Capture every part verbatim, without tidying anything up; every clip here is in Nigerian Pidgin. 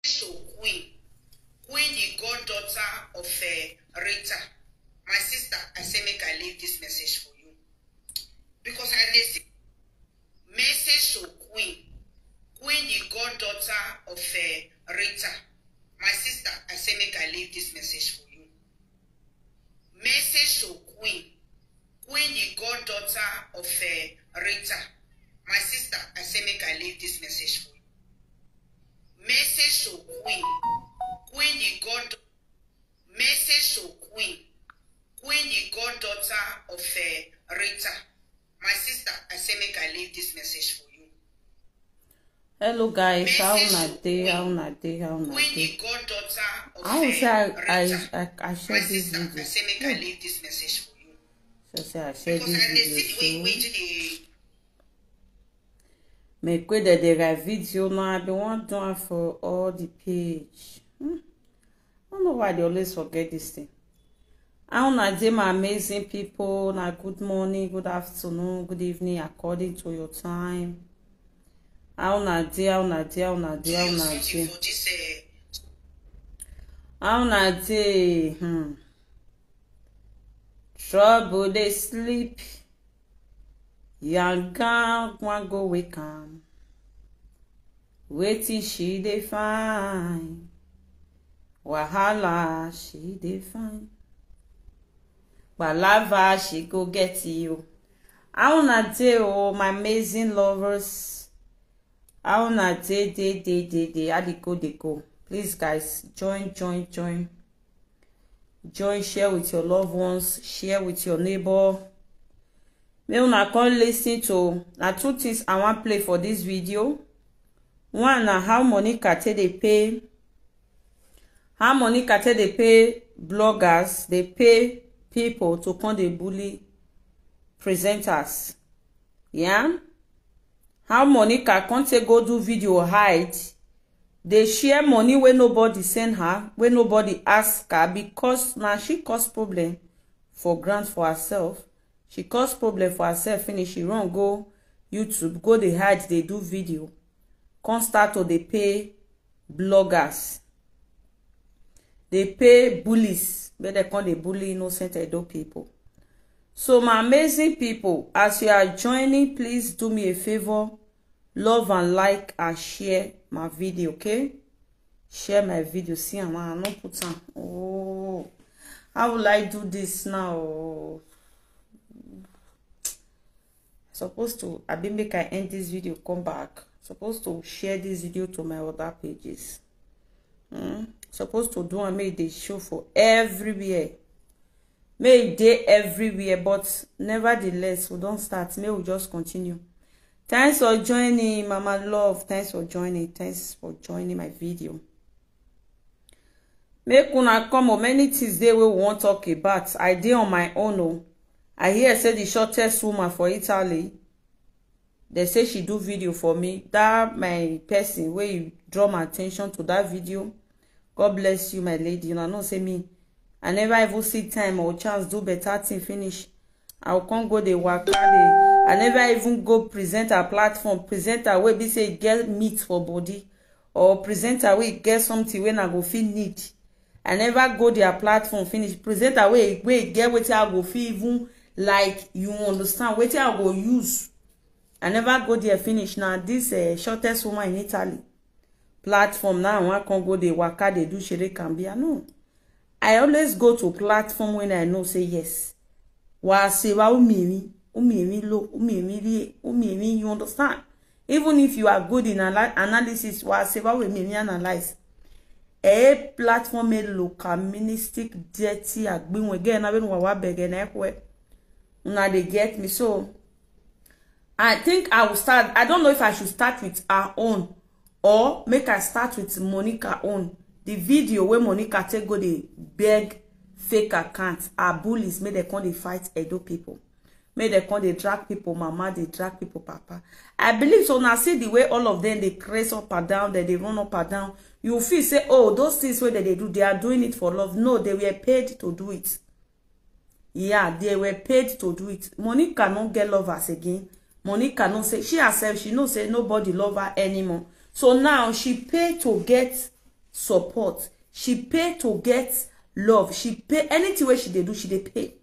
Message to Queen. Queen, the goddaughter of uh, Rita. My sister, I say make I leave this message for you. Because I dey see message to Queen. Queen, the goddaughter of uh, Rita. My sister, I say make I leave this message for you. Message to Queen. Queen, the goddaughter of uh, Rita. My sister, I say make I leave this message for you. Message to Queen. Queen, the god. Message to Queen. Queen, the goddaughter of uh, Rita. My sister, I say make I leave this message for you. Hello guys, how una dey? How una dey? How una dey? I will say I I I, I share this video. So say I share this video. So make we dey dey write video now. I bin wan do am for all the page. Hmm. I don't know why they always forget this thing. How una dey, my amazing people? Na good morning, good afternoon, good evening, according to your time. How una dey? How una dey? How una dey? How una dey? How una dey? Hmm. Trouble dey sleep. Yanga wan go wake am. Wetin she dey find? Wahala she dey find. Palava she go get you. How una dey, oh, my amazing lovers? How una dey, dey, dey, dey, dey? How dey go, dey go? Please, guys, join, join, join. Join, share with your loved ones, share with your neighbor. Make una come listen to, na two things I wan play for this video. One na how Monica take dey pay, how Monica take dey pay bloggers, dey pay people to come dey bully presenters. Yeah? How Monica come take go do video hide, dey share money wey nobody send her, wey nobody ask her, because na she cause problem for ground for herself. She cause problem for herself finish, she run go YouTube, go dey hide, dey do video, come start to dey pay bloggers, dey pay bullies, make dem come dey bully innocent Edo people. So my amazing people, as you are joining, please do me a favor, love and like and share my video, okay? Share my video. See am, I no put am. Oh, how will I do this now? Supposed to, I be make I end this video, come back. Supposed to share this video to my other pages. Hmm? Supposed to do am make e dey show for everywhere. Make e dey everywhere, but nevertheless, we don start. Make we just continue. Thanks for joining, Mama Love. Thanks for joining. Thanks for joining my video. Make una come o, many things dey wey we wan talk about. I dey on my own o. I hear say the shortest woman for Italy, they say she do video for me. That my person wey you draw my attention to that video, God bless you, my lady. Una know say me, I never even see time or chance do better thing finish. I will come go dey waka dey. I never even go present her platform. Present her wey be say e get meat for body, or present her wey e get something wey I go fit need. I never go their platform finish. Present her wey wey e get wetin I go fit even, like, you understand, wetin I go use. I never go there finish. Na this uh, shortest woman in Italy platform now I wan come go dey waka dey do shere cambia. No. I always go to platform when I know say yes. Wa se wa umiri, umiri lo, umiri lie, umiri, you understand? Even if you are good in ana- analysis, wa se wa we miri analyze. A platform a local ministic dirty agbinwe again. I don't know what beg and I una dey get me. So I think I will start. I don't know if I should start with her own or make I start with Monica own. The video where Monica take go dey beg fake account, her bullies, make dem come dey fight Edo people. Make dem come dey drag people mama, dey drag people papa. I believe so. Now see the way all of them dey craze up and down, dem dey run up and down. You feel say, oh, those things wey dem dey do, they are doing it for love. No, they were paid to do it. Yeah, they were paid to do it. Monica no get lovers again. Monica no say, she herself, she no say nobody love her anymore. So now she pay to get support. She pay to get love. She pay anything wey she dey do, she dey pay.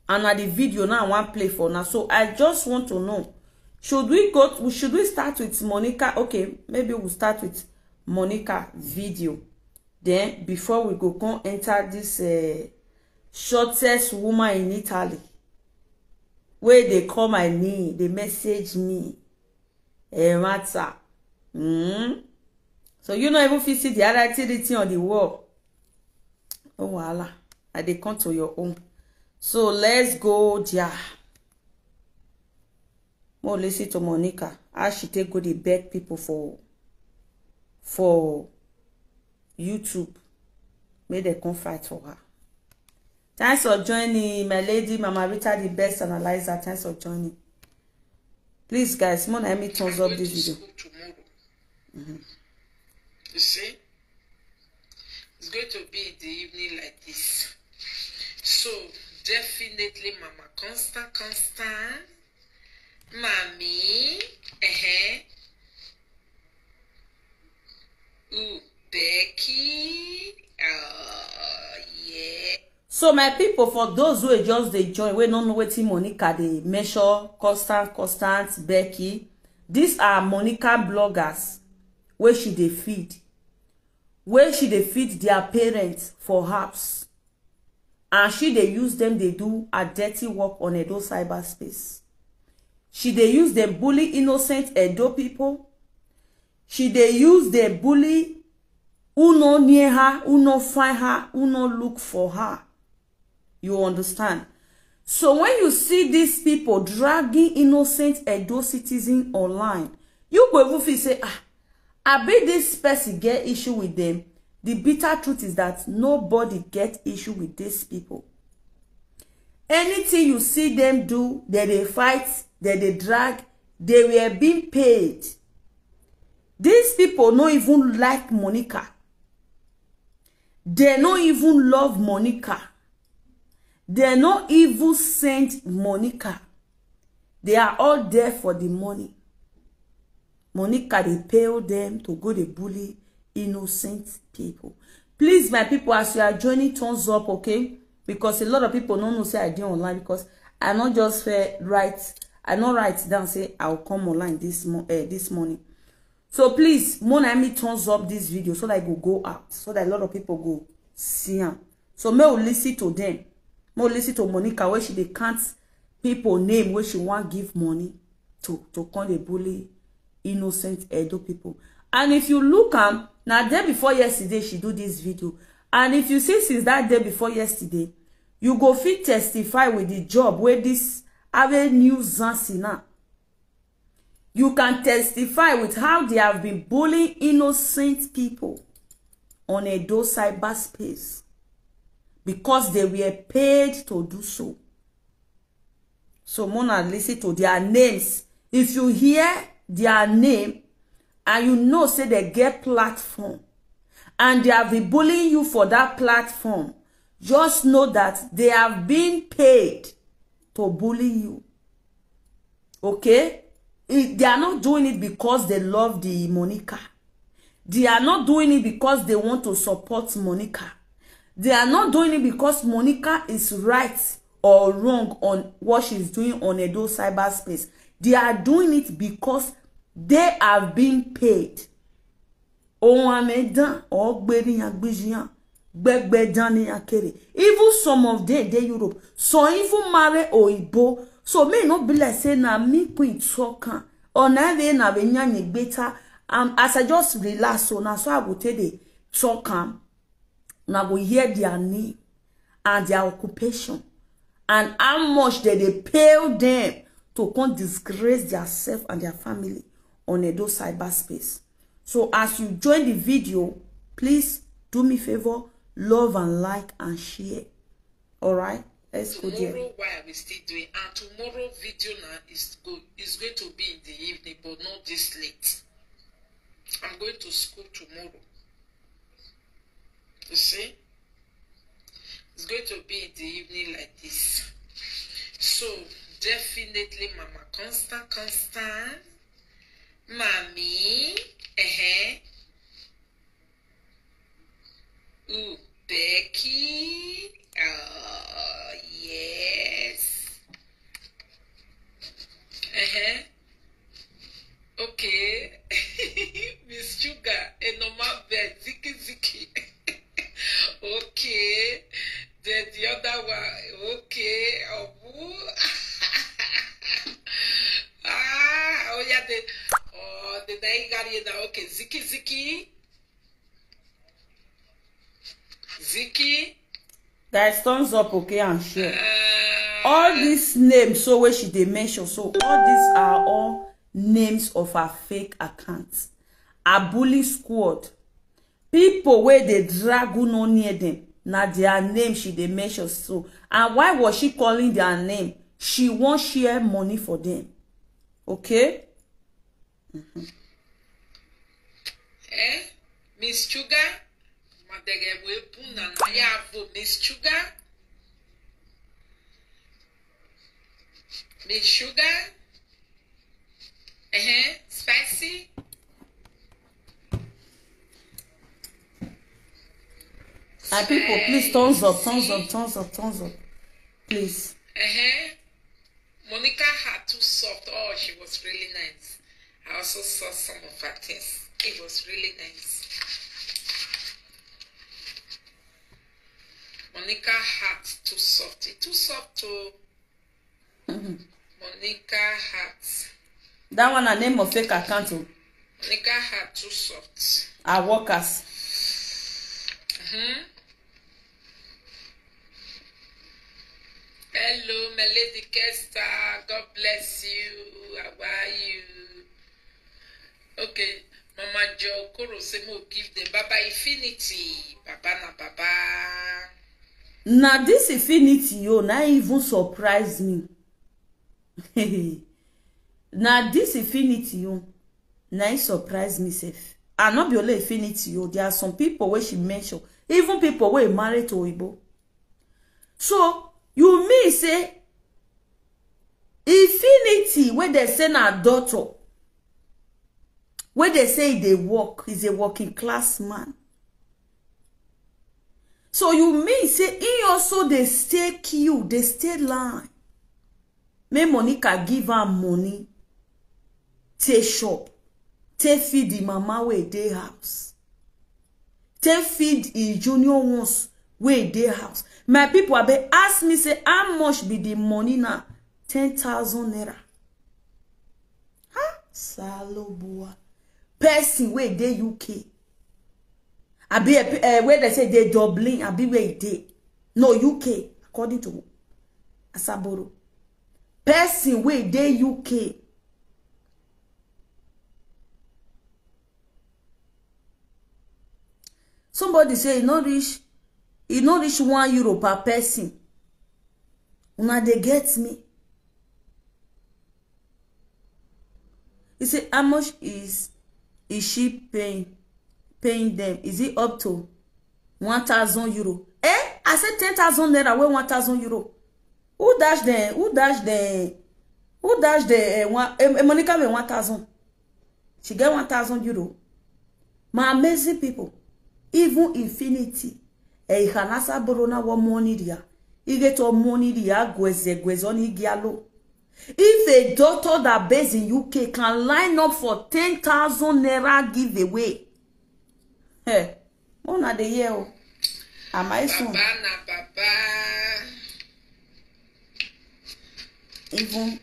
And na the video now I wan play for now. So I just want to know, should we go, should we start with Monica? Okay, maybe we'll start with Monica video. Then before we go come enter this uh, shortest woman in Italy, where they call my name, they message me. Eh, matter. Mm. So you no even fit see the other thing written on the wall. Oh, voila. I dey come to your own. So let's go there. More listen to Monica. How she take go dey beg people for for YouTube. Make dem come fight for her. Thanks for joining, my lady, Mama Rita, the best analyzer. Thanks for joining. Please, guys, more than me thumbs up this video. You see, it's going to be in the evening like this. So definitely, Mama Constant, Constant, Mommy, uh-huh. Ooh, Becky, uh, yeah. So my people, for those who just dey join, wey no know wetin Monica dey measure, Constant, Constant, Becky, these are Monica bloggers wey she dey feed, wey she dey feed their parents for house, and she dey use them dey do her dirty work on Edo cyberspace. She dey use them bully innocent Edo people. She dey use them bully who no near her, who no find her, who no look for her. You understand? So when you see these people dragging innocent Edo citizen online, you go even feel say, ah, I bet this person get issue with them. The bitter truth is that nobody get issue with these people. Anything you see them do, they dey fight, they dey drag, they were being paid. These people no even like Monica. They no even love Monica. They no even send Monica. They are all there for the money. Monica dey pay them to go dey bully innocent people. Please, my people, as you are joining, thumbs up, okay? Because a lot of people no know say I dey online, because I no just fair write, I no write down say I will come online this mo- uh, this morning. So please, more than me thumbs up this video so that it go go out, so that a lot of people go see am. So make we listen to them. Make we listen to Monica, where she dey count people name where she wan give money to to come dey bully innocent Edo people. And if you look am, na day before yesterday she do this video. And if you see since that day before yesterday, you go fit testify with the job where this Avenue Zansi now. You can testify with how they have been bullying innocent people on Edo cyberspace because they were paid to do so. So make una listen to their names. If you hear their name and you know say they get platform and they have been bullying you for that platform, just know that they have been paid to bully you. Okay? It- they are not doing it because they love the Monica. They are not doing it because they want to support Monica. They are not doing it because Monica is right or wrong on what she's doing on Edo cyberspace. They are doing it because they have been paid. Ohun amedan or gberiyan gbijiyan, gbegbedan ni akere. Even some of them dey Europe, some even marry Oyibo. So me no be like say na me queen talk am. Or na they na be nyanye beta. Um, as I just relax, so na so I go take dey talk am. Una go hear their name and their occupation and how much they dey pay them to come disgrace their self and their family on Edo cyberspace. So as you join the video, please do me favor, love and like and share. All right, let's go there. Tomorrow, why are we still doing? And tomorrow video now is go is going to be in the evening, but not this late. I'm going to school tomorrow. You see? It's going to be in the evening like this. So, definitely, Mama Constant, Constant, Mommy, eh, Ooh, Becky. Oh, yes. Uh-huh. Okay. Miss Sugar, a normal bed, Ziki Ziki. Okay. Then the other one, okay. Obu. Ah, oh yeah, the, oh, the Naigari now. Okay, Ziki Ziki. Ziki. Guys, thumbs up, okay, and share. All these names, so where she dey mention, so all these are all names of her fake accounts. Her bully squad. People where they drag who no near them. Now their name she dey mention. So, and why was she calling their name? She won't share money for them. Okay? Eh? Miss Sugar? Madege we puna na ya vo Miss Sugar. Miss Sugar. Eh, spicy. My people, please thumbs up, thumbs up, thumbs up, thumbs up. Please. Eh. Monica had too soft. Oh, she was really nice. I also saw some of her things. It was really nice. Monica heart too soft. It too soft too. Monica heart. That one a name of fake account. Oh. Monica heart too soft. Our workers. Mm-hmm. Hello, my lady Kester. God bless you. How are you? Okay, Mama Joe Koro say mo give them Baba Infinity. Baba na Baba. Now this Infinity, yo, now even surprise me. Now this Infinity, yo, now it surprise me safe. And not be only Infinity, yo. There are some people where she mentioned, even people where married to Igbo. So you mean say Infinity, where they say na daughter, where they say they work, is a working class man. So you mean say he also they stay queue, they stay line. May Monica give her money, take shop, take feed the mama where they house, take feed the junior ones where they house. My people have been ask me say how much be the money now? Ten thousand naira. Huh? Salobua. Person where they U K. I be a uh, where they say they Dublin. I be where they no U K according to Asaboro. Person where they U K. Somebody say e no reach e no reach one euro per person. Una dey get me? He say how much is is she paying paying them? Is it up to one thousand euro? Eh? I say ten thousand naira wey one thousand euro. Who dash them? Who dash them? Who dash the uh, one? Uh, Monica with one thousand. She get one thousand euro. My amazing people, even Infinity, eh, Ihanasa Borona wa money dia. Igeto money dia gweze gweze on igialo. If a doctor that based in U K can line up for ten thousand naira giveaway, hey, una dey hear o. Am I soon? Baba na Baba. Even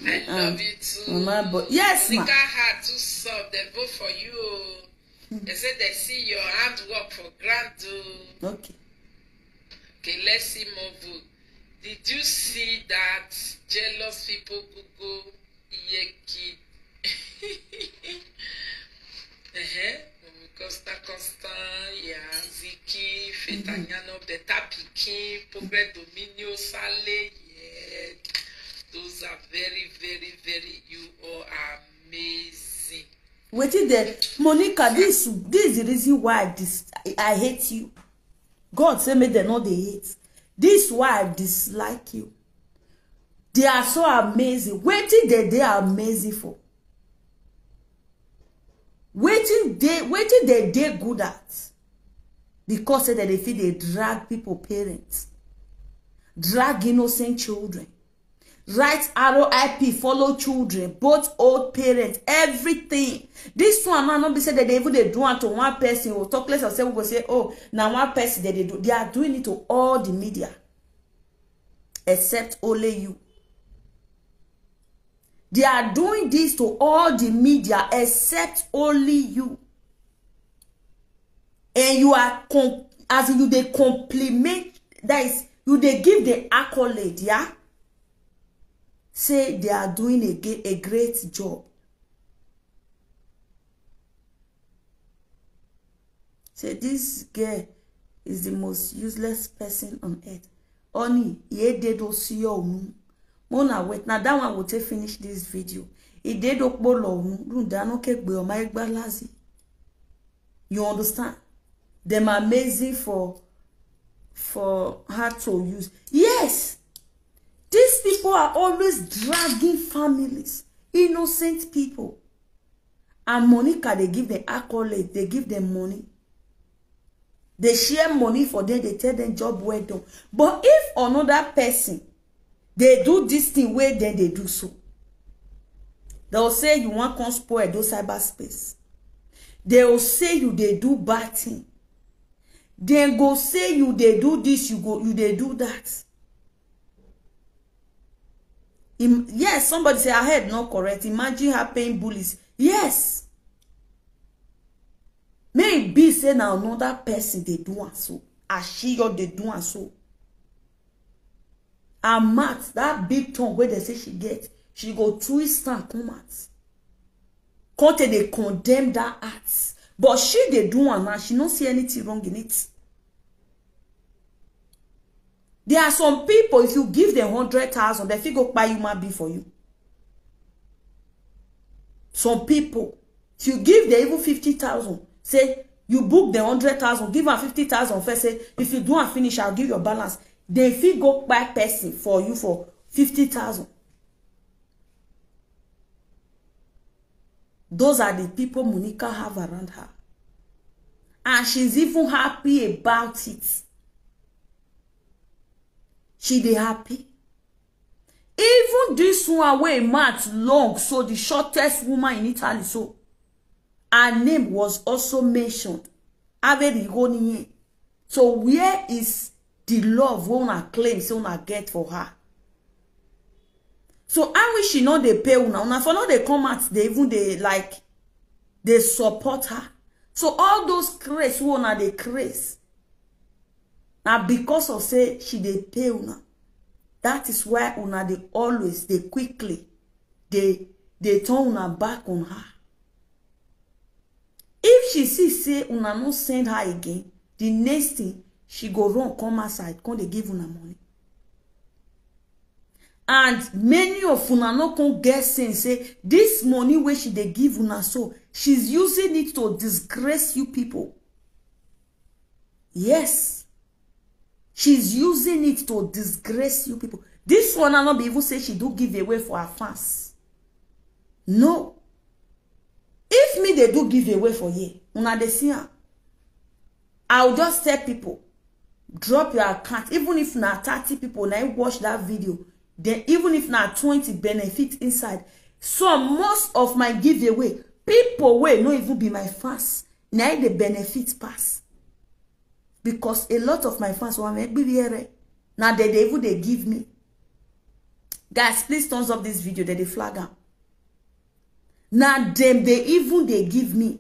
I love you too. Mama, but yes, ma. Monica heart too soft. They vote for you. They say they see your hard work for granted. Okay. Okay, let's see more vote. Did you see that jealous people Google Yeki? Uh-huh. Costa Costa, yeah, Ziki, Fetanyano, Beta Pikin, Pobre Dominio, Sale, yeah. Those are very, very, very, you all are amazing. Wetin dey Monica, this this is the reason why I dis I hate you. God say make dem no dey hate. This is why I dislike you. They are so amazing. Wetin dey dey amazing for? Wetin dey wetin dey dey good at? because say dem dey feel dey drag people parents, drag innocent children, write R I P, follow children, both old parents, everything. This one now no be say dem dey even dey do am to one person. We talk less of say we go say, oh, na one person dem dey do. They are doing it to all the media except only you. They are doing this to all the media except only you. And you are com- as in you dey compliment, that is, you dey give the accolade, yeah? Say they are doing a, ge- a great job. Say this girl is the most useless person on earth. Oni, ye dey do see you. Mona wait, now that one will take finish this video. It dey do kpolo unu, runda no ke gbe o ma egba lazi. You understand? Dem amazing for for her to use. Yes, these people are always dragging families, innocent people. And Monica, they give them accolade, they give them money. They share money for them, they tell them job well done. But if another person they do this thing where then they do so, they'll say you want come spoil those cyberspace. They will say you they do bad thing. Then go say you they do this, you go you they do that. Im- yes, somebody say her head not correct. Imagine her paying bullies. Yes. Maybe say now another person they do and so. As she or they do and so. Her mouth, that big tongue where they say she get, she go twist and come out. Come take they condemn that act. But she they do and now she not see anything wrong in it. There are some people, if you give them hundred thousand, they fit go buy human being for you. Some people, if you give them even fifty thousand, say you book the hundred thousand, give her fifty thousand first, say if you do and finish, I'll give your balance. They fit go buy person for you for fifty thousand. Those are the people Monica have around her. And she's even happy about it. She dey happy. Even this one wey mouth long, so the shortest woman in Italy, so her name was also mentioned. Ave the Ironian. So where is the love wey una claim say una get for her? So how wish she no dey pay una? Una for no dey come out, they even dey like they support her. So all those craze wey una dey craze, na because of say she dey pay una. That is why una dey always dey quickly dey dey turn una back on her. If she see say una no send her again, the next thing she go run come outside, come dey give una money. And many of una no come get sense say this money wey she dey give una, so she's using it to disgrace you people. Yes, she's using it to disgrace you people. This one, I not be even say she do give away for her fans. No. If me they do give away for you, una dey see am. I'll just tell people, drop your account. Even if na thirty people na watch that video, then even if na twenty benefit inside, so most of my giveaway, people wey no even be my fans, na im dey benefit pass. Because a lot of my fans want me be here. Now they, they even they give me. Guys, please thumbs up this video that they flag am. Now them they even they give me.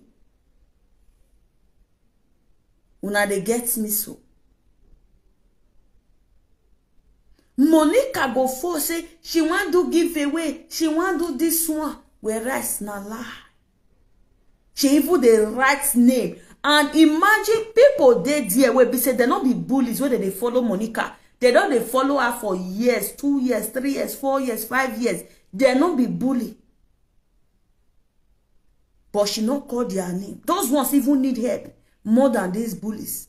Una they get me so. Monica go for say she want to give away, she want to do this one. Whereas na lie. She even dey write name. And imagine people dey there wey be say they no be bullies wey they dey follow Monica. They don dey follow her for years, two years, three years, four years, five years. They no be bully. But she no call their name. Those ones even need help more than these bullies.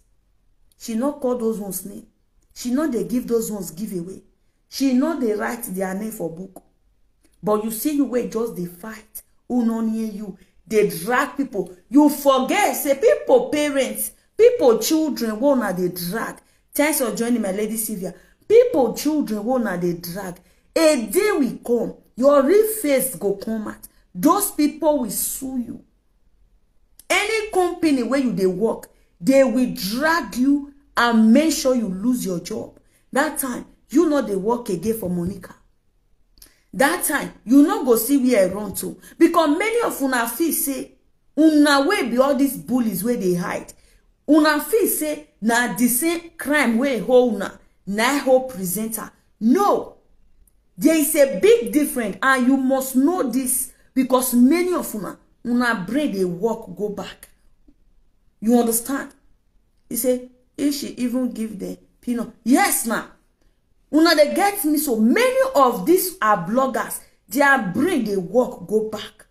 She no call those ones name. She no dey give those ones give away. She no dey write their name for book. But you see you wey just dey fight, who no near you, dey drag people. You forget say people parents, People children wey una dey drag. Thanks for joining, my lady Sylvia. People children wey una dey drag. A day will come, your real face go come out. Those people will sue you. Any company where you dey work, they will drag you and make sure you lose your job. That time, you no dey work again for Monica. That time, you no go see where I run to. Because many of una feel say, una wey be all these bullies wey dey hide. Una feel say na the same crime wey hold una, na hold presenter. No. There is a big difference, and you must know this, because many of una, una brain dey work go back. You understand? He say, if she even give the peanut. Yes, now. Una dey get me, so many of these are bloggers. Their brain dey work go back.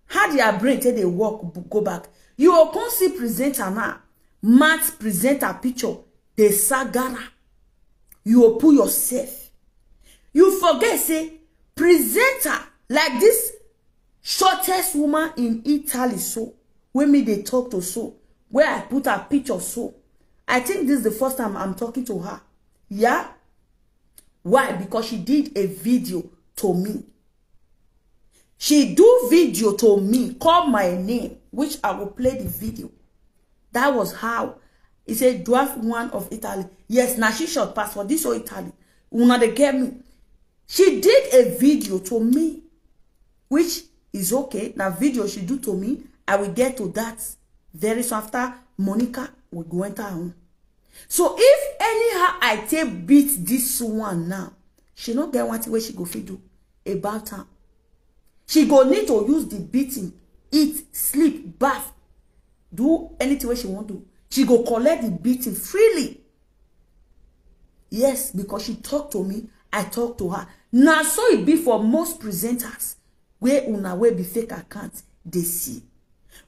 How their brain take dey work b-, go back? You go come see presenter now, mat presenter picture, dey sagara. You go pull yourself. You forget say presenter like this shortest woman in Italy, so when me dey talk to, so where I put her picture, so I think this is the first time I'm talking to her. Yeah? Why? Because she did a video to me. She do video to me, call my name, which I will play the video. That was how. He said, "Do have one of Italy." Yes, now she short passport. This all Italy. Una dey get me. She did a video to me, which is okay. Now video she do to me, I will get to that very soon after Monica will go enter her home. So if anyhow I take beat this one now, she no get one thing wey she go fit do about am. She go need to use the beating, eat, sleep, bath, do anything wey she wan do. She go collect the beating freely. Yes, because she talk to me, I talk to her. Na so e be for most presenters wey una wey be fake account dey see.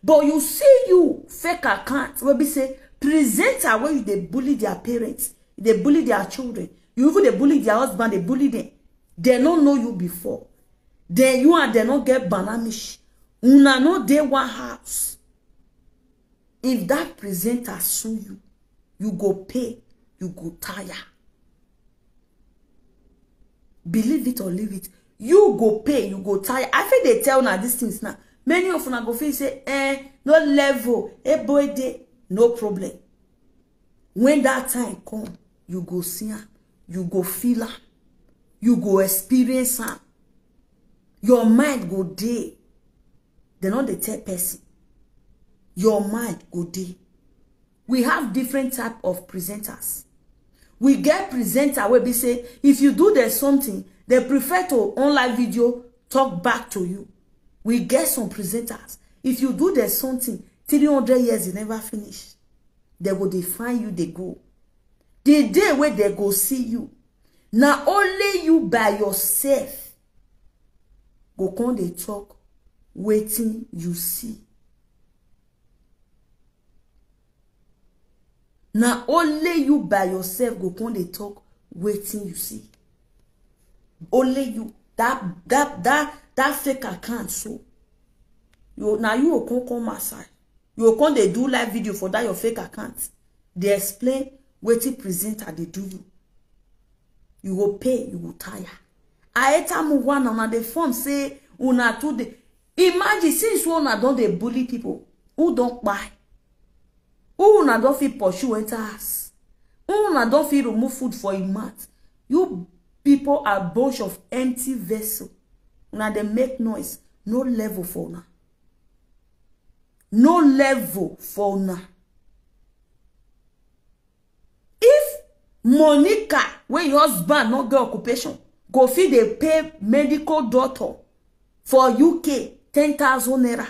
But you see you fake account wey be say presenter wey you dey bully their parents, you dey bully their children, you even dey bully their husband, dey bully them. They no know you before. Then you and them no get banamish. Una no dey one house. If that presenter sue you, you go pay, you go tire. Believe it or leave it, you go pay, you go tire. I feel they tell una these things now. Many of una go feel say, "Eh, no level, eh, boy, dey, no problem." When that time come, you go see am, you go feel am, you go experience am. Your mind go dey. They no dey tell person. Your mind go dey. We have different type of presenters. We get presenter wey be say, if you do there's something, they prefer to on live video talk back to you. We get some presenters, if you do there's something, three hundred years e never finish. They go dey find you, dey go. The day wey they go see you, na only you by yourself go come dey talk wetin you see. Na only you by yourself go come dey talk wetin you see. Only you. That, that, that, that fake account, so you, na you go come, come outside. You go come dey do live video for that your fake account, dey explain wetin presenter dey do you. You go pay, you go tire. I enter move one, una dey form say una too dey. Imagine, since wey una don dey bully people, who don kpai? Who una don fit pursue enter house? Who una don fit remove food for im mouth? You people are bunch of empty vessel. Una dey make noise. No level for una. No level for una. If Monica, wey your husband no get occupation, go fit dey pay medical doctor for U K ten thousand naira,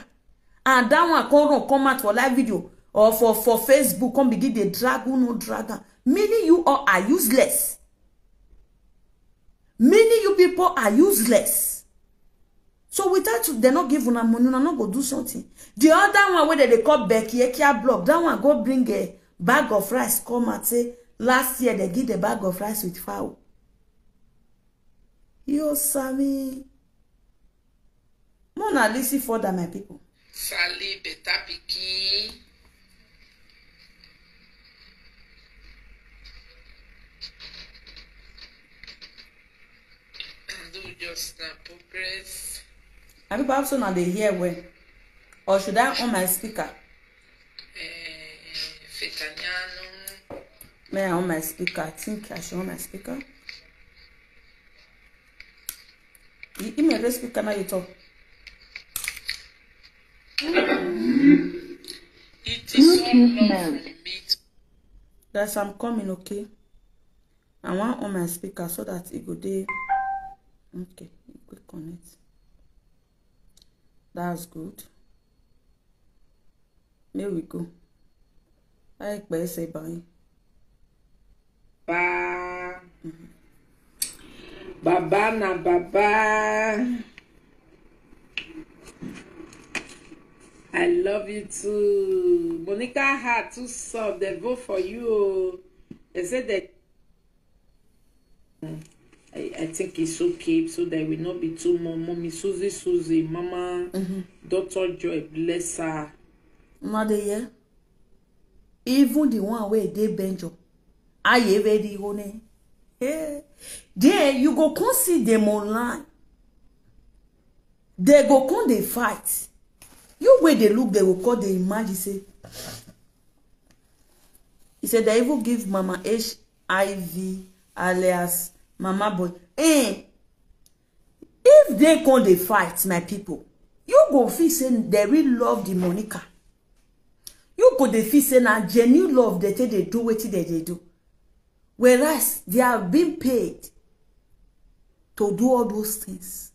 and that one come run come out for live video or for, for Facebook, come begin dey drag who no drag am. Meaning you all are useless. Meaning you people are useless. So without you, they no give una money, una no go do something. The other one wey they dey call Becky Ekia Block, that one go bring a bag of rice come out, say last year they give the bag of rice with fowl. Yo, Sammy. Mona, listen further, my people. Sally better pikin. Just na progress. Abi perhaps una dey hear well? Or should I on my speaker? Eh, Fetanyano. May I on my speaker? I think I should on my speaker. You give me a speaker now you talk. It is so long from me. That's I'm coming, okay? I want on my speaker so that it go dey. Okay, quick connect. That's good. There we go. Like I say, bye. Ba. Baba na baba. I love you too. Monica heart too soft. They vote for you. Oh. They say that. I, I think it's okay so that we not be too more. Mommy Susie, Susie, Mama, mm-hmm. Doctor Joy, bless her. Mother, yeah. Even the one where they Benjo, I very one. Yeah. Then you go come see them online. They go come they fight. You where they look, they go call the imagine say. He said they even give Mama H I V alias Mama Boy. Eh, if they come they fight, my people, you go feel say they really love the Monica. You go they feel say na genuine love they take they do what they they do. Whereas they have been paid to do all those things.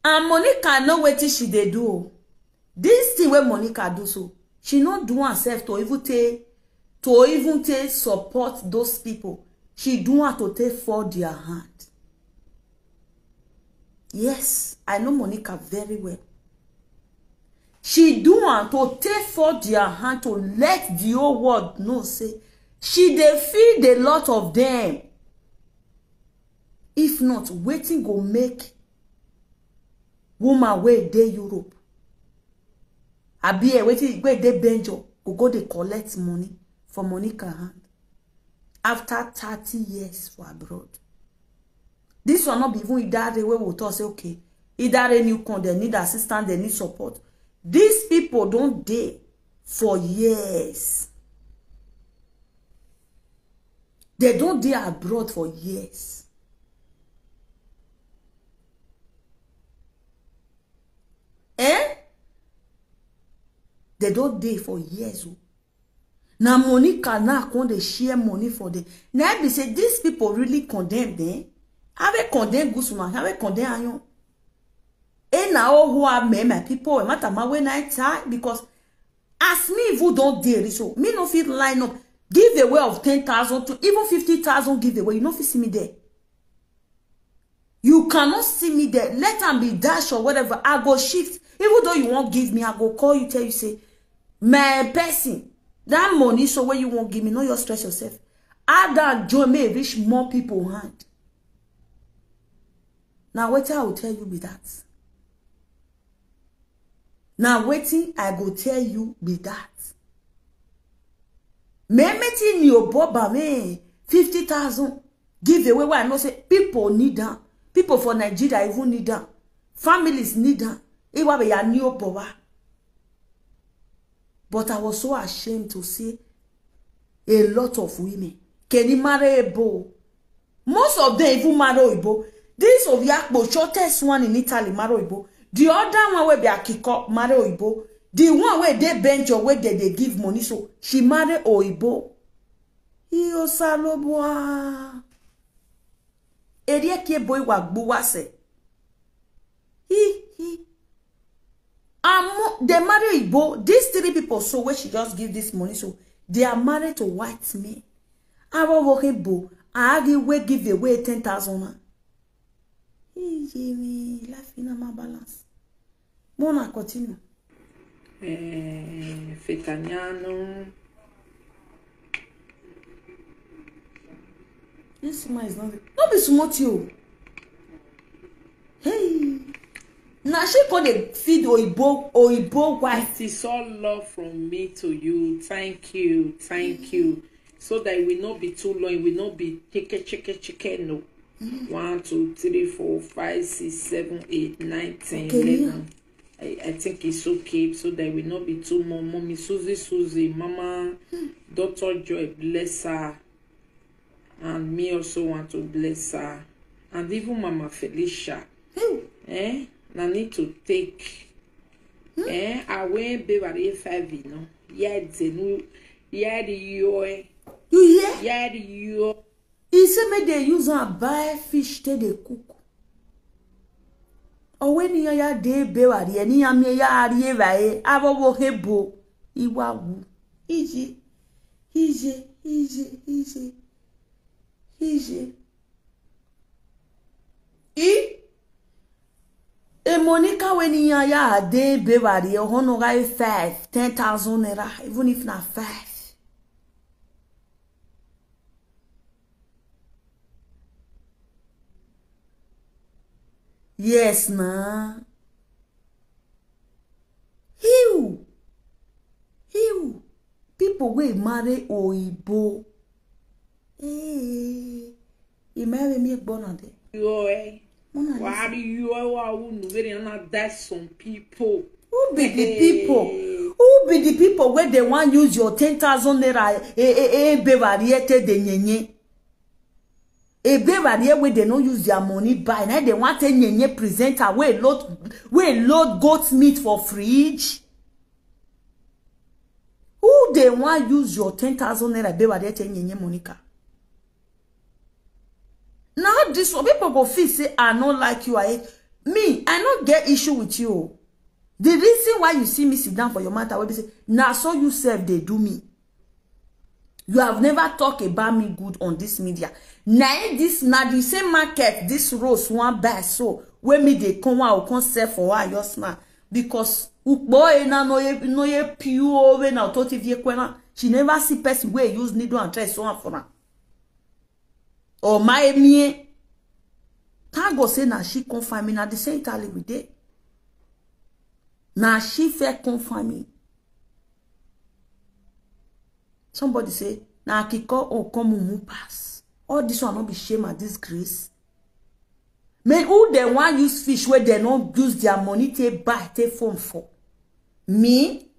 And Monica know wetin she dey do. This thing wey Monica do so, she no do herself to even take to even take support those people. She do her to take for their hand. Yes, I know Monica very well. She do am to take for their hand to let the whole world know say she dey feed a lot of them. If not, wetin go make woman wey dey Europe, abi eh, wetin wey dey Benjo go go dey collect money for Monica hand after thirty years for abroad? This one not be even Idare wey we talk say okay, Idare new con they need assistance, they need support. These people don't dey for years. They don't dey abroad for years. Eh? They don't dey for years. Oh. Now Monica now come they share money for them. Now be say these people really condemn them. Have a condemn Gusuma, have a condemn Ayon. And now who are me, my people, matter my way night time because as me who don't dare so me no fit line up give away of ten thousand to even fifty thousand give away. You no fit see me there. You cannot see me there. Let am be dash or whatever. I go shift. Even though you won't give me, I go call you, tell you, say, my person, that money, so where you won't give me, no, you stress yourself. Add that join may reach more people hand. Now, what I will tell you be that. Now, waiting, I go tell you be that. Me meeting you, Boba, me fifty thousand give away. Why I know say people need them. People for Nigeria even need them. Families need them. It will be a new Boba. But I was so ashamed to see a lot of women. Can you marry a boy? Most of them even marry Oyibo. This Obiakpo, shortest one in Italy, marry Oyibo. The other one wey be Akiko, marry Oyibo. The one wey dey Benjo, wey dey dey give money, so she marry Oyibo. Iyo salobua. Erie kie boy wa gbuwase. He he. Amo they marry Igbo. These three people so where she just give this money, so they are married to white men. Our working bo, I argue we give away ten thousand. Hey, Jimmy, life in my balance. Mona continue. Eh, Fetanyano. This woman is not. No be smart you. Hey. Now she call the feed Oyibo Oyibo wife. It is all love from me to you. Thank you. Thank you. So that we not be too long. We not be cheke cheke cheke no. One, two, three, four, five, six, seven, eight, nine, ten, okay, eleven. I, I think it's okay, so there will not be too more. Mommy Susie, Susie, Mama, Doctor Joy, bless her. And me also want to bless her. And even Mama Felicia. Eh? Na need to take. Eh? Away baby five, you know. Yeah, it's a new. Yeah, the yo. You hear? Yeah, the yo. He say make they use and buy fish till they cook. Or when you ya de be wa the any ya me ya ri e wa e abo wo he bo. Iwa wu. Ije. Ije. Ije. Ije. Ije. I. E Monica when you ya de be wa the hono ga five, ten thousand naira, even if na five. Yes, na. Hiu. Hiu. People wey marry Oyibo. Eh. You marry me gbona there. Yo, eh. Mona Why Lisa. Do you ever who know very na that some people? Who be the people? Who be the people where they want use your ten thousand naira? Eh, eh, eh, be variete de nyenye. A bever here where they no use their money buy. Now they want a nyenye presenter where load, where load goat meat for fridge. Who they want use your ten thousand naira bever there to nyenye Monica? Now this one, people go feel say I no like you. I me, I no get issue with you. The reason why you see me sit down for your matter will be say, now so you serve they do me. You have never talk about me good on this media. Na this na the same market this Rose one buy so when me they come out come sell for her just now because ukbo e na no ye no ye pure we na automotive ye kwena. She never see person where use needle and thread so one for her. Oh my me. Can't go say now she come find me now the same tally we dey. Now she fair come find me. Somebody say, na Akiko o come mumu pass. All this one no be shame and disgrace. May who they want use fish where they no use their money take buy take phone for? Me?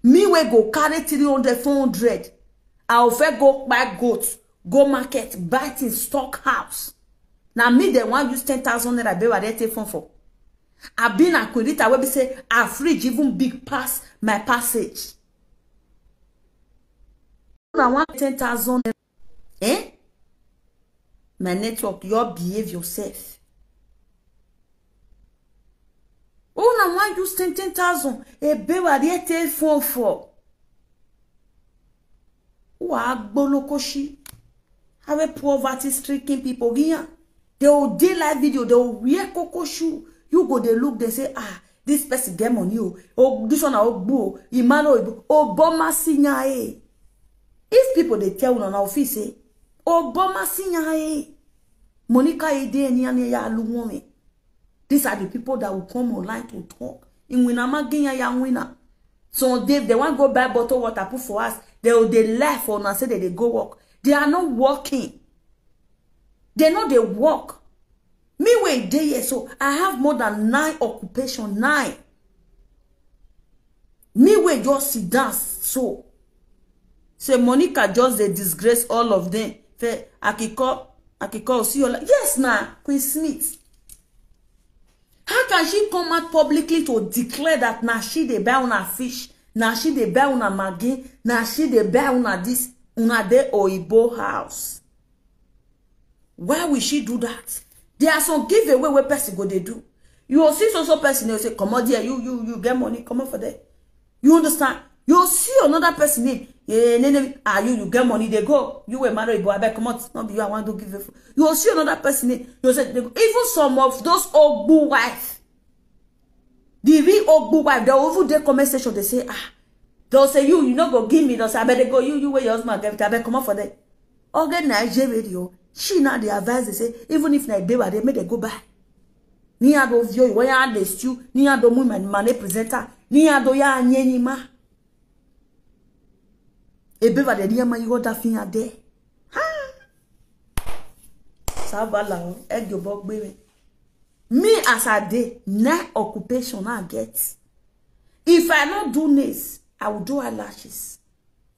Me we go carry three hundred, four hundred. I offer go buy goat, go market, buy things, stock house. Now me they want use ten thousand naira be where they take phone for. I been a Quirita where be say a fridge even big pass my passage. I want ten thousand. Eh? My network, your behave yourself. Oh, now why you spend ten thousand? A baby, they take phone for. Wa gbolokoshi. Have a poverty stricken people here. They will do live video, they will wear cocoa shoe. You go, they look, they say, ah, this person get money. Oh, oh this one, oh, boo, Imano, oh, Obama Sinya, eh. If people they tell on our office, eh, Obama Sinya, eh. Monica, eh, they, ni, ni, ya, lu, woman. These are the people that will come online to talk. In Winama, Ginya, ya, Wina. So they, they want to go buy bottle water, put for us. They will, they left for now, say that they go work. They are not working. They know they work. Me wey dey here so, I have more than nine occupation, nine. Me wey just sit down so. Say Monica just dey disgrace all of them. Fe Akiko, Akiko Osiyọla. Yes na, Queen Smith. How can she come out publicly to declare that na she dey buy una fish, na she dey buy una maggi, na she dey buy una this, una dey Oyibo house? Why will she do that? There are some giveaway where person go they do. You will see so so person, they say, come out there, you, you, you get money, come out for there. You understand? You will see another person in, eh, ne, ne, ah, you, you get money, they go. You were married, boy, I bet come out, not be you, I want to give it. You will see another person in, you say, they go. Even some of those old boo wife, the real old boo wife, they will even dey comment section, they say, ah, they'll say, you, you no go give me, they'll say, I bet they go, you, you where your husband get it, I bet come out for there. Oge Nigeria radio, she now the advice they say, even if na dey where they make they go buy. Ni ado vio, where are they stew, ni ado mu man, man presenter, ni ado ya nye ni ma. Ebe va de ni ma you got that thing there. Ha! Sabala, egyobo gbere. Me as I dey, na occupation I get. If I no do nails, I will do eyelashes.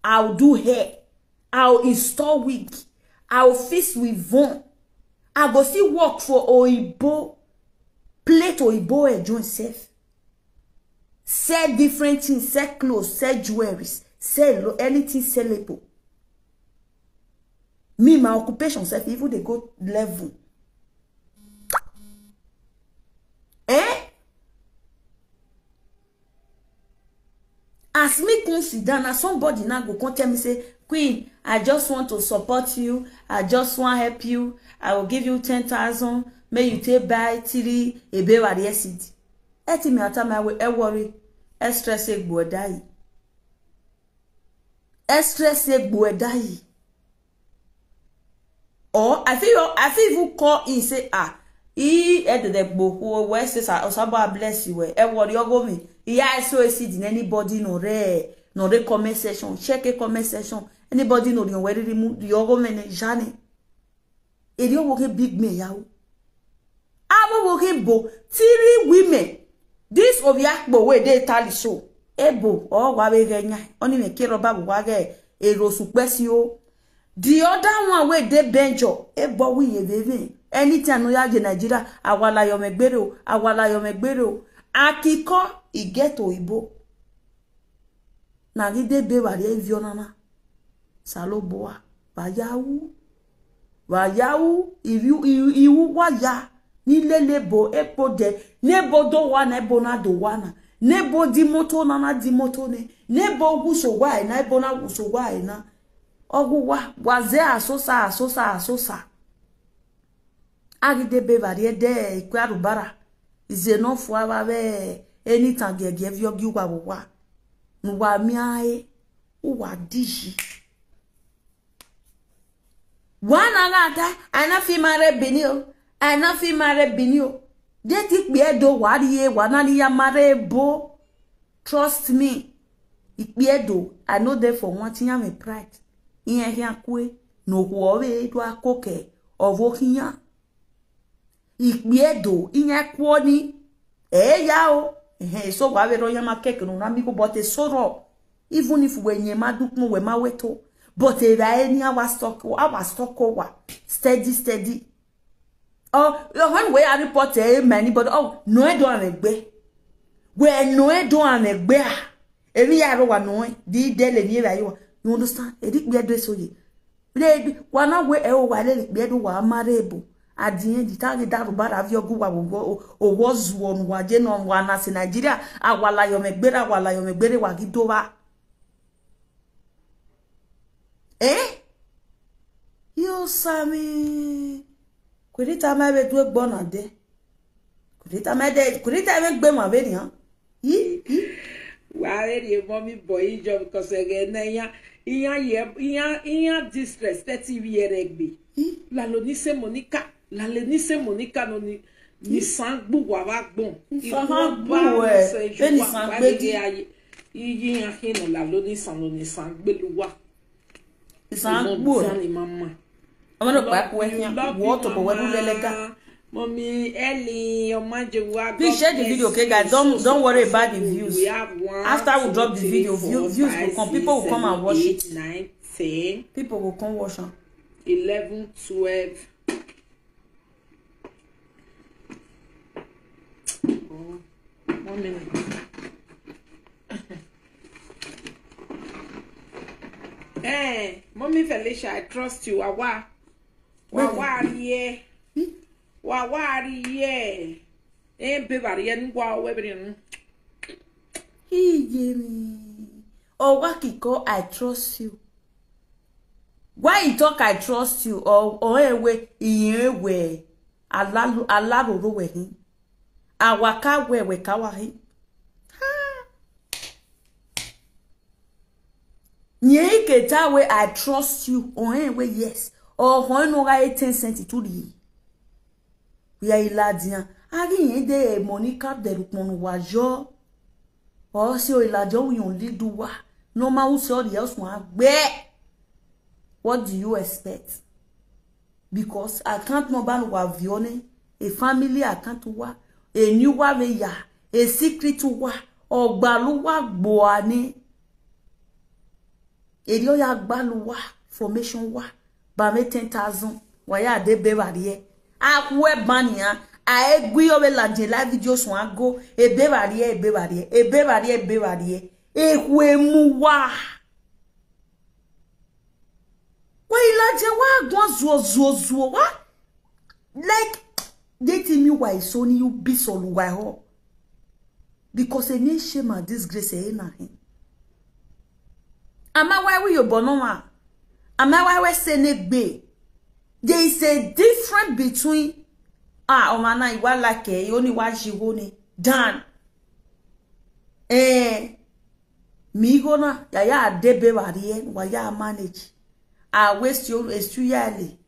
I will do hair. I will install wig. I will fix with von. I go still work for Oyibo. Plate Oyibo e join self. Sell different things, sell clothes, sell jewelries, sell lo-, anything sellable. Me, my occupation self, even dey go level. Eh? As me come sit down, na somebody now go come tell me say, "Queen, I just want to support you. I just want help you. I will give you ten thousand. May you take buy three Ebewari seed." Eti mi ata my way, e worry. E stress e gbo e die. E stress e gbo e die. Or I feel, I feel even call in say, "Ah, he had the book where says Osaba bless you. Eh, what you go me? Yeah, I saw a seed in anybody no re, no re comment section. Check a comment section. Anybody know the where remove the ogo men jane." Eri owo ke big me yawo. Abo wo ke bo three women. This obiakpo wey dey Italy so. Ebo o wa we genya. Oni me kiro babu wa ge ero supe si o. The other one wey dey Benjo, ebo wi ye veve. Anytime no ya je Nigeria, awala yo megbere o, awala yo megbere o. Akiko, e get oyibo. Na gi de be wari evio nana. Saloboa. Vayawu. Vayawu. Iwu, iwu, iwu waya. Ni lele bo epo de. Nebo do wa na ebo na do wa na. Nebo di moto na na di moto ne. Nebo guso wa e na ebo na guso wa e na. Ogu wa. Waze asosa, asosa, asosa. Agide be varie de ikwe arubara. Ize no fu ava ve eni tange ge vio gi uwa wo wa. Nu wa mi ae. Uwa diji. Wa na ga ta, I no fit marry Benin o. I no fit marry Benin o. De ti pe do wa ri e, wa na ni ya marry bo. Trust me. Ikpiedo, I know there for one thing, I'm a pride. Ihe hia kwe, no wo we do akoke, ovo hia. Ikpiedo, ihe kwoni. Eh, ya o. Eh, so wa we ro ya ma keke no na mi ko, but e so ro. Even if we nye ma duk mo we ma we to. But e ra eni awa stock, awa stock o wa. Steady, steady. Oh, when we are report e many, but oh, no e do amegbe. We no e do amegbe a. Emi ya ro wa no e. Di de le ni e ra yo. You understand? E di pe do so ye. Le wa na we e o wa le pe do wa mare bo. At the end, the target that rubber have your go wa wo, o wo zu onu wa je no wa na se Nigeria. Awala yo megbere, awala yo megbere wa gi do wa. Eh? Yo sami. Kurita ma be du egbo na de. Kurita ma de, kurita ma gbe ma be ni, ha? Yi, yi. Wa re ri e mo mi bo ijo because ege na ya, iya ye, iya, iya disrespect ibi ere gbe. Yi. La lo ni se Monica, la le ni se Monica no ni, ni san gbu wa wa gbon. Ni san ha gbu e, be ni san gbe di. Aye. Iyi ya hin no la lo ni san, lo ni san gbe lu wa. Ni san gbu e. Ni mama. Ọmọ náà pa kú ẹ fi hàn. Wọ́n tó bọ̀ wẹ́lú lẹ́lẹ́gà. Mommy Ellie, your magic wa. Please share the video, okay, guys? Don't, don't worry about the views. We have one, after we drop the video, view, views will come. People will come and watch it. Nine, ten. People will come watch am. Eleven, twelve. Oh, one minute. Eh, Mommy Felicia, I trust you. Wawa. Wawa rie. Wawa rie. Eh, be varie ni wa we bri nu. Iye mi. Owa kiko, I trust you. Why you talk I trust you? Or, or ewe, iye we. Alalu, alaroro we hin. Awaka we we kawa hin. Ha. Nye iketa we I trust you. Or ewe yes. Or ho no ga ten cent to the. We are iladian. Ari yen de Monica de rukmonu wa yo. Or si o ilajo we on lidu wa. No ma u se ori osun agbe. What do you expect? Because account number wa vione, a family account wa, a new wa ve ya, a secret wa, ogbalu wa gboane. Eri oya gbalu wa, formation wa, ba me ten thousand, wa ya de be ba rie. A kwe bani ya, a egwi o ve la je live video sun ago, e be ba rie, e be ba rie, e be ba rie, e be ba rie. E kwe mu wa. Kwa ilaje wa gwan zuo, zuo, zuo, wa? Like, they tell me why so ni you be so lu why ho. Because e ni shame and disgrace e na him. Am I why we you bono ma? Am I why we say ne gbe? There is a difference between, ah, o ma na iwa like e, oni wa jiwo ni, dan. Eh, mi go na, ya ya de be ba rie, wa ya manage. I waste you, it's too early.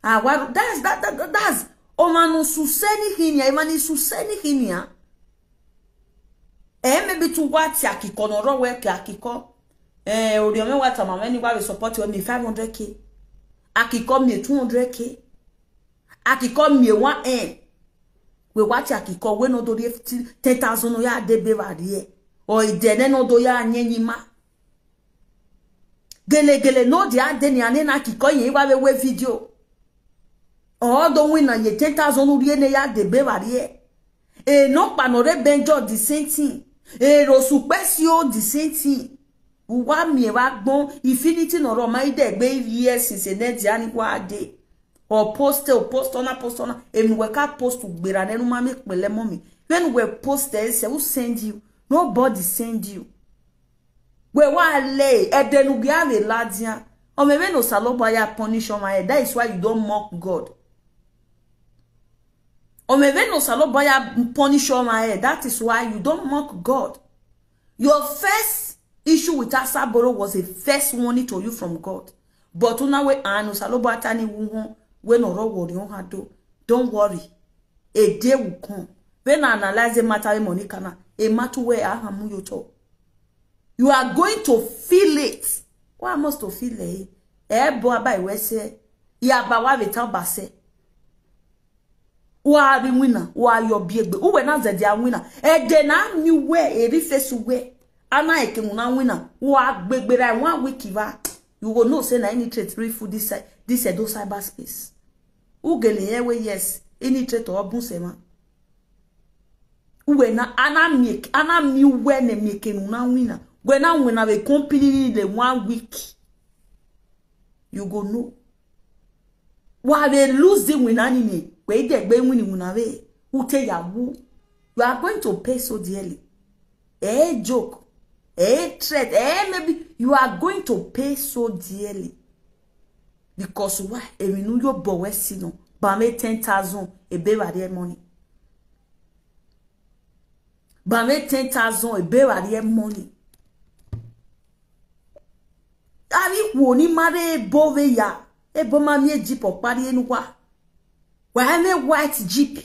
Ah, wa, that's, that, that, that- that's, o ma no suseni hinia, e ma ni suseni hinia. Eh, maybe to what ya kiko no ro we ke akiko. Eh, ori o me wa ta ma me ni wa we support we mi five hundred K. Akiko mi two hundred K. Akiko mi one M. We wa ti akiko we no do ri ten thousand no ya de be ba rie. O ide ne no do ya nye ni ma. Gele gele no di ade ni ane na akiko yen wa we we video. O do win na ye ten thousand no rie ne ya de be ba rie. E no pa no re benjo the same thing. E ro su pe si o the same thing. Wa mi e wa gbon infinity no ro ma ide gbe years since e ne di ani wa de. O post, o post ona, post ona. Emi we ka post ugbera nenu ma mi pele mo mi. When we post e se, who send you? Nobody send you. We wa le edenu gi ave ladian. O me we no saloba ya punish on my head. That is why you don't mock God. O me we no saloba ya punish on my head. That is why you don't mock God. Your first issue with Asaboro was a first warning to you from God. But una we anu saloba tani wuhon we no ro worry on hado. Don't worry. A day will come. When I analyze the matter with Monica now, a matter where I am you to. You are going to feel it. Why must to feel it? Eh, bo abai we se. Ya ba wa ve tan ba se. Wa ri wina, wa yo bi egbe. Uwe na zedi a wina. E de na mi we, e ri face we. Ana eke mu na wina. Wa gbegbe ra one week va. You go know say na any trait real food this side, this side, those cyberspace. Ugele ye we yes. Any trait or bun se ma. Uwe na ana mi, ana mi we ne mi eke mu na wina. We na wina we company ni le one week. You go know. Wa ve lose the win ani ni. We de gbe win win ave. Ute ya wu. You are going to pay so dearly. Eh, joke. Eh, threat. Eh, maybe you are going to pay so dearly. Because why? Emi nu yo bo we si no. Ba me ten thousand. E be ba de money. Ba me ten thousand. E be ba de money. Ari wo ni mare ebo ve ya. Ebo ma mi eji po pari enu wa. Wa me white jeep.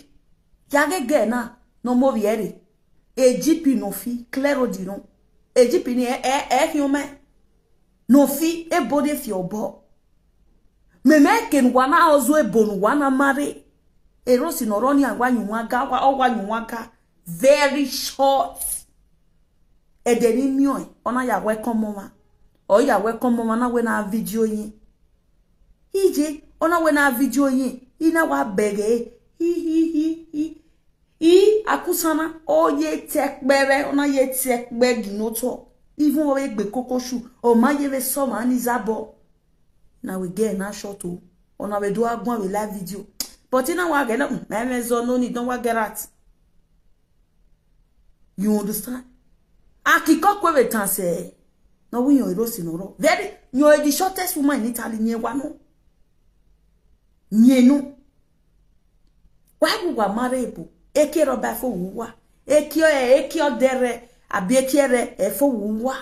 Ya gege na. No mo viere. E jeep no fi. Clero di no. E jeep ni e, e, e, human. No fi. Ebo de fi obo. Me me ke nu wa na ozo ebo nu wa na mare. E ro si no ro ni agwa nyun wa ga. Wa, o wa nyun wa ga. Very short. Ede ni mi o, ona ya welcome mama. O ya welcome mama na we na video yin. Ije, ona we na video yin. Ina wa bege. Hi, hi, hi, hi. I akusana, o ye tekpere, ona ye tekpe ginoto. Even o ye gbe kokoshu, o ma ye ve so ma ni zabo. Na we get na short o. Ona we do agwa we live video. But ina wa get na, mm, na me zo no ni don wa get at. You understand? Akiko kwe ve tan se. No we yon ero si no ro. Very, you are the shortest woman in Italy, nye wa no. Nye no. Wa wu wa mare ebo. Eke ro ba fo wu wa. Eke o, eke o dere. Abi eke re, e fo wu wa.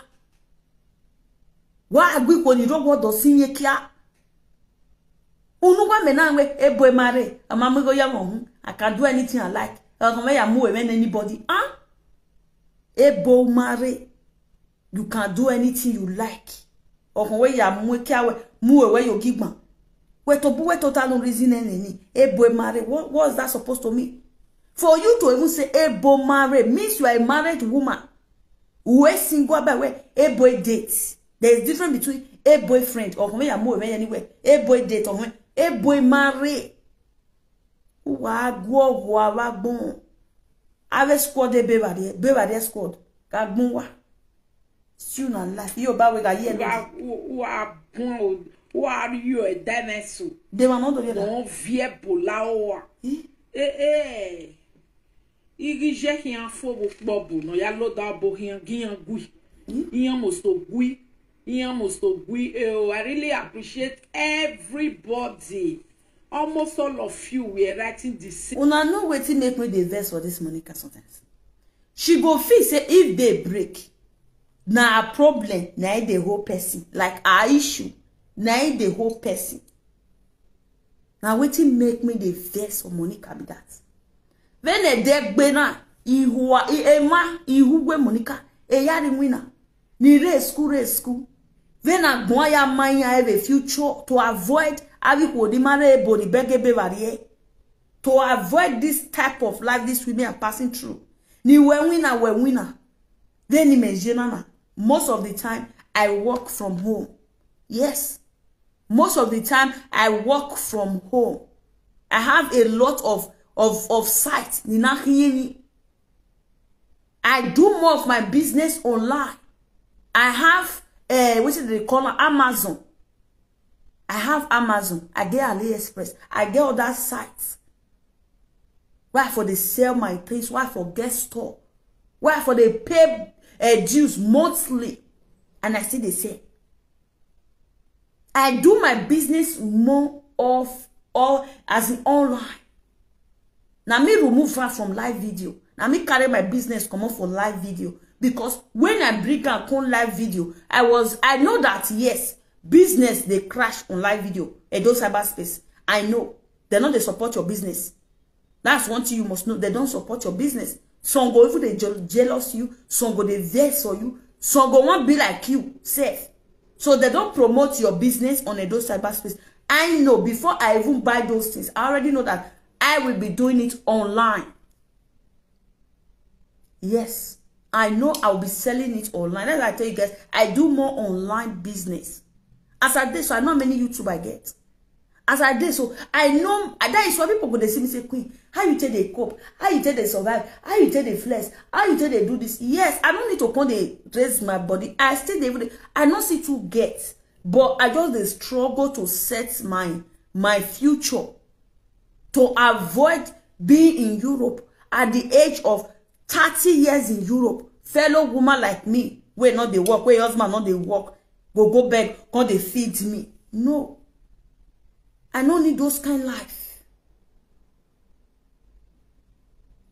Wa agbi kwo ni ro wo do si nye kia. Unu wa me na we, ebo e mare. Ama mi go ya mo hu. I can do anything I like. Okan me ya mu we anybody. Ah? Ebo mare. You can do anything you like. Okan we ya mu kia we, mu we we yo gigban. Wetobu, wetota no reason any. Ebo marry. What was that supposed to mean? For you to even say ebo marry means you are a married woman. Uwe single by way ebo date. There is difference between a boyfriend or when you are more anywhere. Ebo date or when ebo marry. Wa gwo wa wa gbon. Ave squad e be ba de, be ba de squad. Ka gbon wa. Still na life. Yo ba we ga ye. Wa wa bon o. Wa yo e dinosaur. De ma no do ye da. No vie bola o wa. Eh eh. Igi je hian fo bo kpo bo no ya lo da bo hian gian gui. Hian mo so gui. Hian mo so gui. Eh, oh, I really appreciate everybody. Almost all of you were writing the same. Una know wetin make me dey vex for this Monica sometimes. She go feel say if they break, na her problem, na it the whole person. Like her issue, na it the whole person. Na wetin make me dey vex for Monica be that. When e dey gbe na, ihu a- i- ema ihu gwe Monica, e yari wina. Ni re school re school. When a gbon ya manya have a future to avoid avi ko di mare ebo ni bege be varie. To avoid this type of life these women are passing through. Ni we winner, we winner. Then ni me jenana. Most of the time, I work from home. Yes. Most of the time, I work from home. I have a lot of of of site. Ni na hieri. I do more of my business online. I have uh, what is it they call it? Amazon. I have Amazon. I get AliExpress. I get other sites. Where I for they sell my things? Where I for get store? Where I for they pay uh, dues monthly? And I still they sell. I do my business more of all as in online. Now me remove her from live video. Now me carry my business come up for live video because when I bring her come live video, I was I know that yes, business they crash on live video. Edo cyberspace, I know they know they support your business. That's one thing you must know. They don't support your business. Some go even they je- jealous you. Some go they vex for you. Some go want be like you, safe. So they don't promote your business on Edo cyberspace. I know before I even buy those things, I already know that I will be doing it online. Yes, I know I'll be selling it online. As I tell you guys, I do more online business. As I did, so I know many YouTube I get. As I did, so I know that is why people go they see me say, "Queen, how you take the cope? How you take the survive? How you take the flex? How you take the do this?" Yes, I don't need to come they raise my body. I still dey even dey- I don't see to get, but I just dey struggle to set my my future to avoid being in Europe at the age of thirty years in Europe. Fellow woman like me, where not they work, where husband not they work, go go beg, can they feed me? No, I don't need those kind life.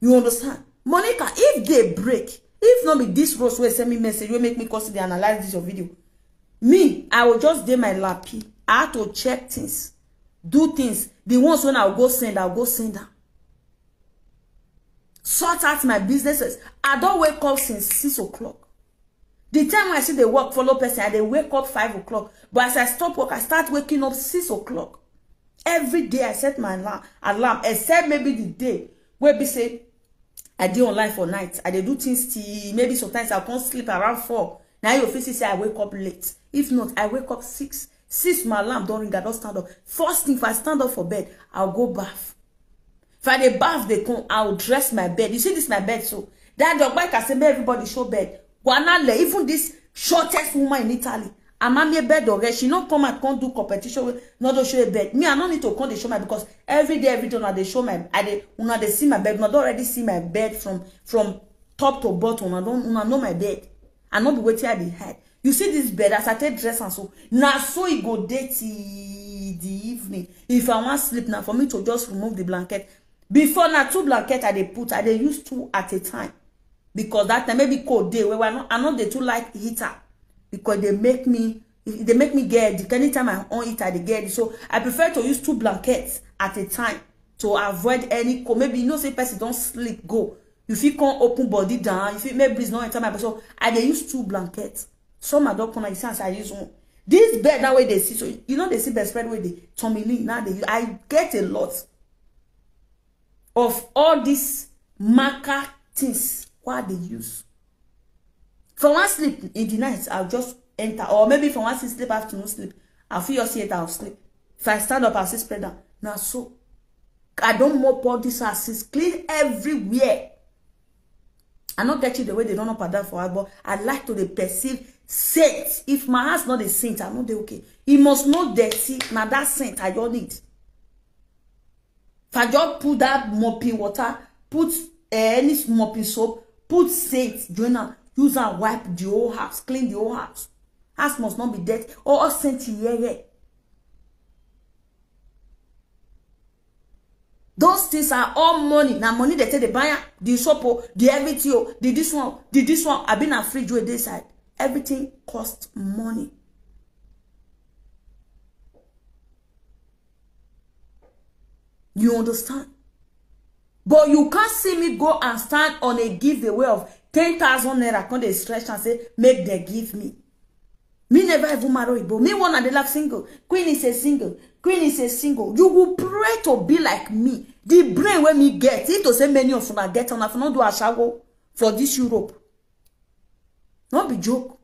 You understand? Monica, if they break, if not be this Rose will send me message, will make me constantly analyze this your video. Me, I will just do my lappy. I had to check things, do things. The ones when I'll go send, I'll go send them. Sort out my businesses. I don't wake up since six o'clock. The time I see the work follow person, I dey wake up five o'clock. But as I stop work, I start waking up six o'clock. Every day I set my alarm, alarm except maybe the day where be say I dey online for night. I dey do things till maybe sometimes I can't sleep around four. Now you feel say I wake up late. If not, I wake up six. Six my alarm don't ring, I don't stand up. First thing, if I stand up for bed, I'll go bath. If I dey bath, they come, I'll dress my bed. You see this my bed so. That dog bike I say make everybody show bed. Wanale, even this shortest woman in Italy. I'm on a bed already. She not come and come do competition with not to show a bed. Me, I don't need to come to show my because every day, every day, una they show my I they una they see my bed. Una don't already see my bed from from top to bottom. I don't una know my bed. I not be waiting at the head. You see this bed as I take dress and so now so it go dirty the evening. If I want sleep now for me to just remove the blanket. Before now two blanket I they put, I they use two at a time. Because that time maybe cold day where I not I not they too like heater because they make me they make me get headache. Anytime I on heater, they get headache. So I prefer to use two blankets at a time to avoid any cold. Maybe you know say person don't sleep go. You feel can't open body down. You feel maybe breeze not enter my body. So I they use two blankets. Some I don't come like sense I use one. This bed now wey dey see, so you know they see bedspread wey dey Tommy Lee now. They, I get a lot of all these marker things wey I dey use. For one sleep in the night, I'll just enter, or maybe for one sleep, sleep afternoon sleep, I'll feel your see it, I'll sleep. If I stand up, I'll see spread down. Now so, I don't mop all this house, it's clean everywhere. I not get you the way they don't up and down for her, but I like to dey perceive saint. If my house not a saint, I know they okay. He must not dirty. Now that saint I don't need. If I just put that mopping water, put uh, any mopping soap, put saint, join am, use and wipe the whole house, clean the whole house. House must not be dirty. Or scent here, here. Those things are all money. Now money they take the buyer, the soap, oh, the everything, oh, the this one, the this one. I been a fridge with this side. Everything costs money. You understand? But you can't see me go and stand on a giveaway of ten thousand naira, come dey stretch and say, make they give me. Me never even marry Igbo. Me one and the love single. Queen is a single. Queen is a single. You will pray to be like me. The brain where me get, if to say many of una get, una for not do ashawo for this Europe. Not be joke.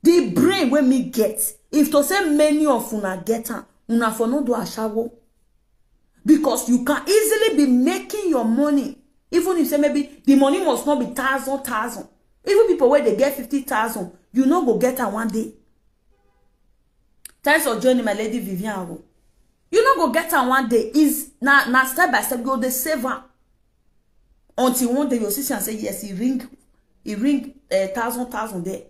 The brain where me get, if to say many of una get am, una for not do ashawo. Because you can easily be making your money. Even if say maybe the money must not be thousand, thousand. Even people where they get fifty thousand, you no go get am one day. Thanks for joining my lady Vivian Awo. You no go get am one day. Is na, na step by step, you go dey save am. Until one day you see am say, yes, he ring, he ring a thousand, thousand there.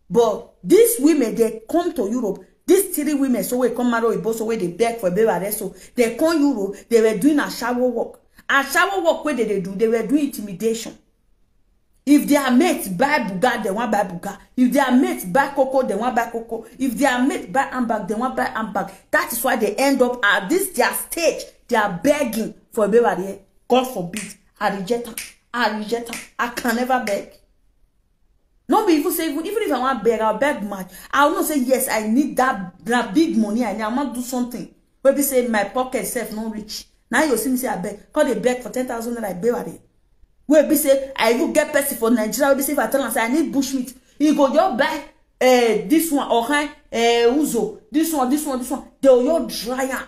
But these women, they come to Europe. These three women, so we come marry Igbo, so we they beg for baby arrest. So they come Europe, they were doing ashawo work. Ashawo work where they, they do, they were doing intimidation. If their mates buy buga, they want buy buga. If their mates buy cocoa, they want buy cocoa. If their mates buy handbag, they want buy handbag. That is why they end up at this their stage. They are begging for a baby. God forbid. I reject her. I reject her. I can never beg. No be even say, even, even if I want beg, I'll beg much. I will not say, yes, I need that, that big money. I need, I want do something. Maybe say my pocket self not rich. Now you see me say I beg. Call they beg for ten thousand naira, I beg. Wey be say I even get person for Nigeria, wey be say if I tell am say I need bush meat, he go just buy uh, this one, or kind uh, uzo, this one, this one, this one. They will just dry am.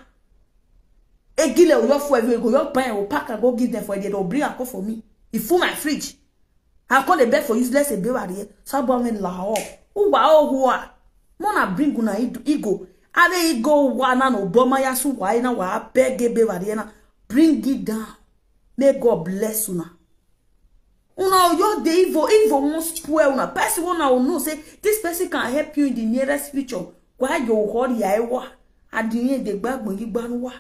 Egile will just full everywhere, go just buy am, will pack and go give them for there, they will bring and come for me. He full my fridge. I call the bed for useless a baby here. So I bought me lao. Uwa oh hua. Mona bring una ego. Are ego wa na no boma ya su wa na wa beg a baby here na. Bring it down. May God bless una. Una oyo dey evil, evil wan spoil una. Person wey una know say this person can help you in the nearest future. Why you hold your ewa? At the end, they gbagbo you gbanuwa.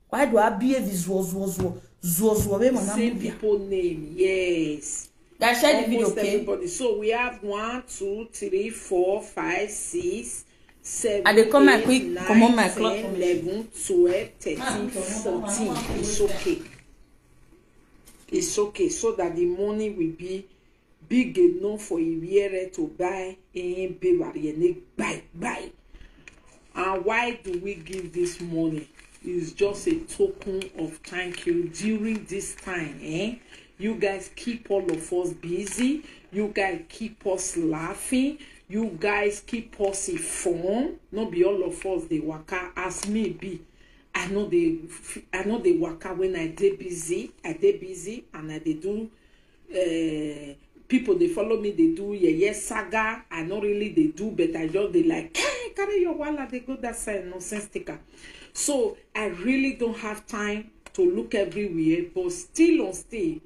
Why do I behave zuo zuo zuo zuo zuo? Wey mama Same move ya. People name, yes. Guys, share the video, Almost okay? Everybody. So we have one, two, three, four, five, six, seven, I dey come my eight, quick, nine, comot my ten, cloth for me. eleven, twelve, thirteen, fourteen. It's okay. It's okay. So that the money will be big enough for Ibiere to buy in Bewariene. Bye bye. And why do we give this money? It's just a token of thank you during this time. Eh? You guys keep all of us busy. You guys keep us laughing. You guys keep us informed. Not be all of us they waka as me be. I know they, I know they waka when I dey busy. I dey busy and I dey do uh, people they follow me, they do yeah yeah saga. I not really they do, but I just they like hey, carry your wallet, they go that side nonsense sticker. So I really don't have time to look everywhere, but still on still,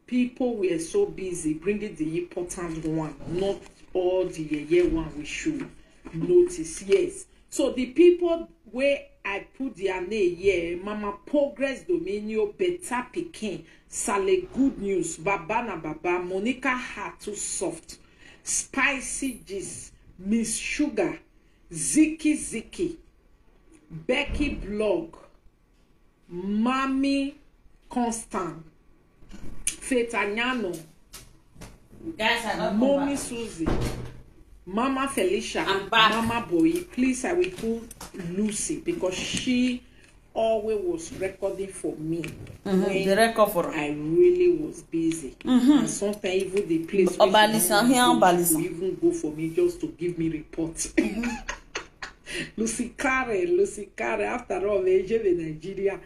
people were so busy bringing the important one, not all the yeah yeah one we should notice. Yes. So the people where I put their name here, Mama Progress Dominio, Better Pikin, Sale Good News, Baba na Baba, Monica Heart Too Soft, Spicy Gist, Miss Sugar, Ziki Ziki, Becky Blog, Mami Constant, Faith Anyano, Guys, I don't Mommy Susie, Mama Felicia, I'm back. Mama Boy, please, I will put Lucy because she always was recording for me. Mm-hmm. When The record for her. I really was busy. Mm-hmm. And sometimes even the place Oba where she Lisa, don't here want Oba me Lisa. To even go for me just to give me report. Lucy Karen, Lucy Karen, after all, me Ijebe Nigeria.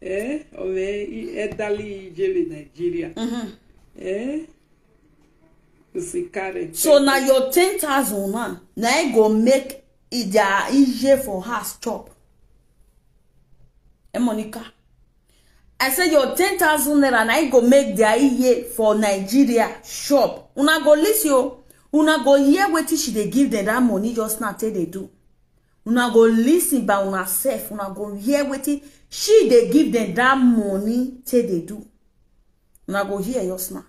Eh? Ome, elderly Ijebe Nigeria. Mm-hmm. Eh? Lucy Karen. So now your ten thousand now, now I go make it their E J for house chop. Eh, Monica? I say your ten thousand naira, now I go make their E J for Nigeria shop. Una go listen, oh. Una go hear wetin she dey give them that money just now take dey do. Una go listen by una self. Una go hear wetin she dey give them that money take dey do. Una go hear just now.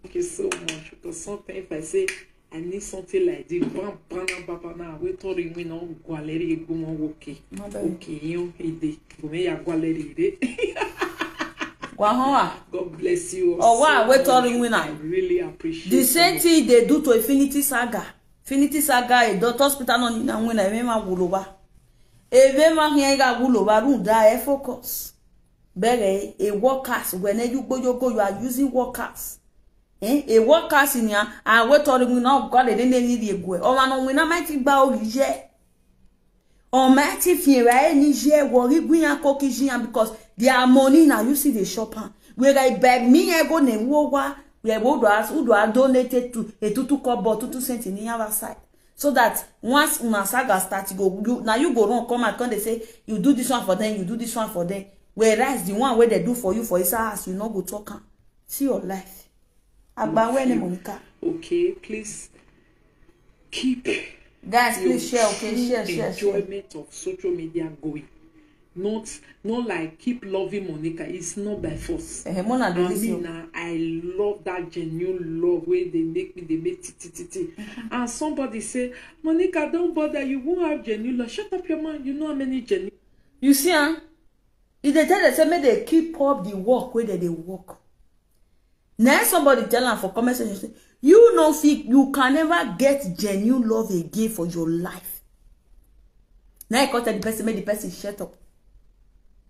Thank you so much. Because sometimes if I say I need something like this, bam, bam, bam, bam, bam, we tori we no gwaleri egumo woke. Mother. Okay, you ede. Gume ya gwaleri ede. Gwa hon wa. God bless you. Oh, wow, So we tori much. We na. I really appreciate The same it. Thing they do to Infinity Saga. Infinity Saga, a doctor hospital no na win na ema wuloba. Ebe ma hia ga wuloba run da e focus. Bere a workers when you go you go you are using workers. Eh? A workers in ya, I wait on we now God they didn't need the go. Oh, no, we na mighty ba o je. Almighty fi ra e ni je wo ri gwiyan ko ki jiyan because their money na you see the shop am. We ga beg me e go ne wo wa we wo do as u do a donate to a tutu kobo tutu cent ni our side. So that once una saga start go you now you go run come and come they say you do this one for them, you do this one for them. Whereas the one where they do for you for his house, you no go talk am. See your life. Agbawe ni Monica. Okay, please keep Guys, your please share, okay? true Share, share, share. Enjoyment of social media going. Not not like keep loving Monica. It's not by force. Eh, Mona, I dey listen. Mean, uh, I love that genuine love where they make me, they make titi titi. And somebody say, Monica, don't bother. You won't have genuine love. Shut up, your man. You know how many genuine. You see, huh? If they tell them, say, make they keep up the work where they, they work. Now somebody tell am for comment section say, you no fit, you can never get genuine love again for your life. Now I come tell the person, make the person shut up.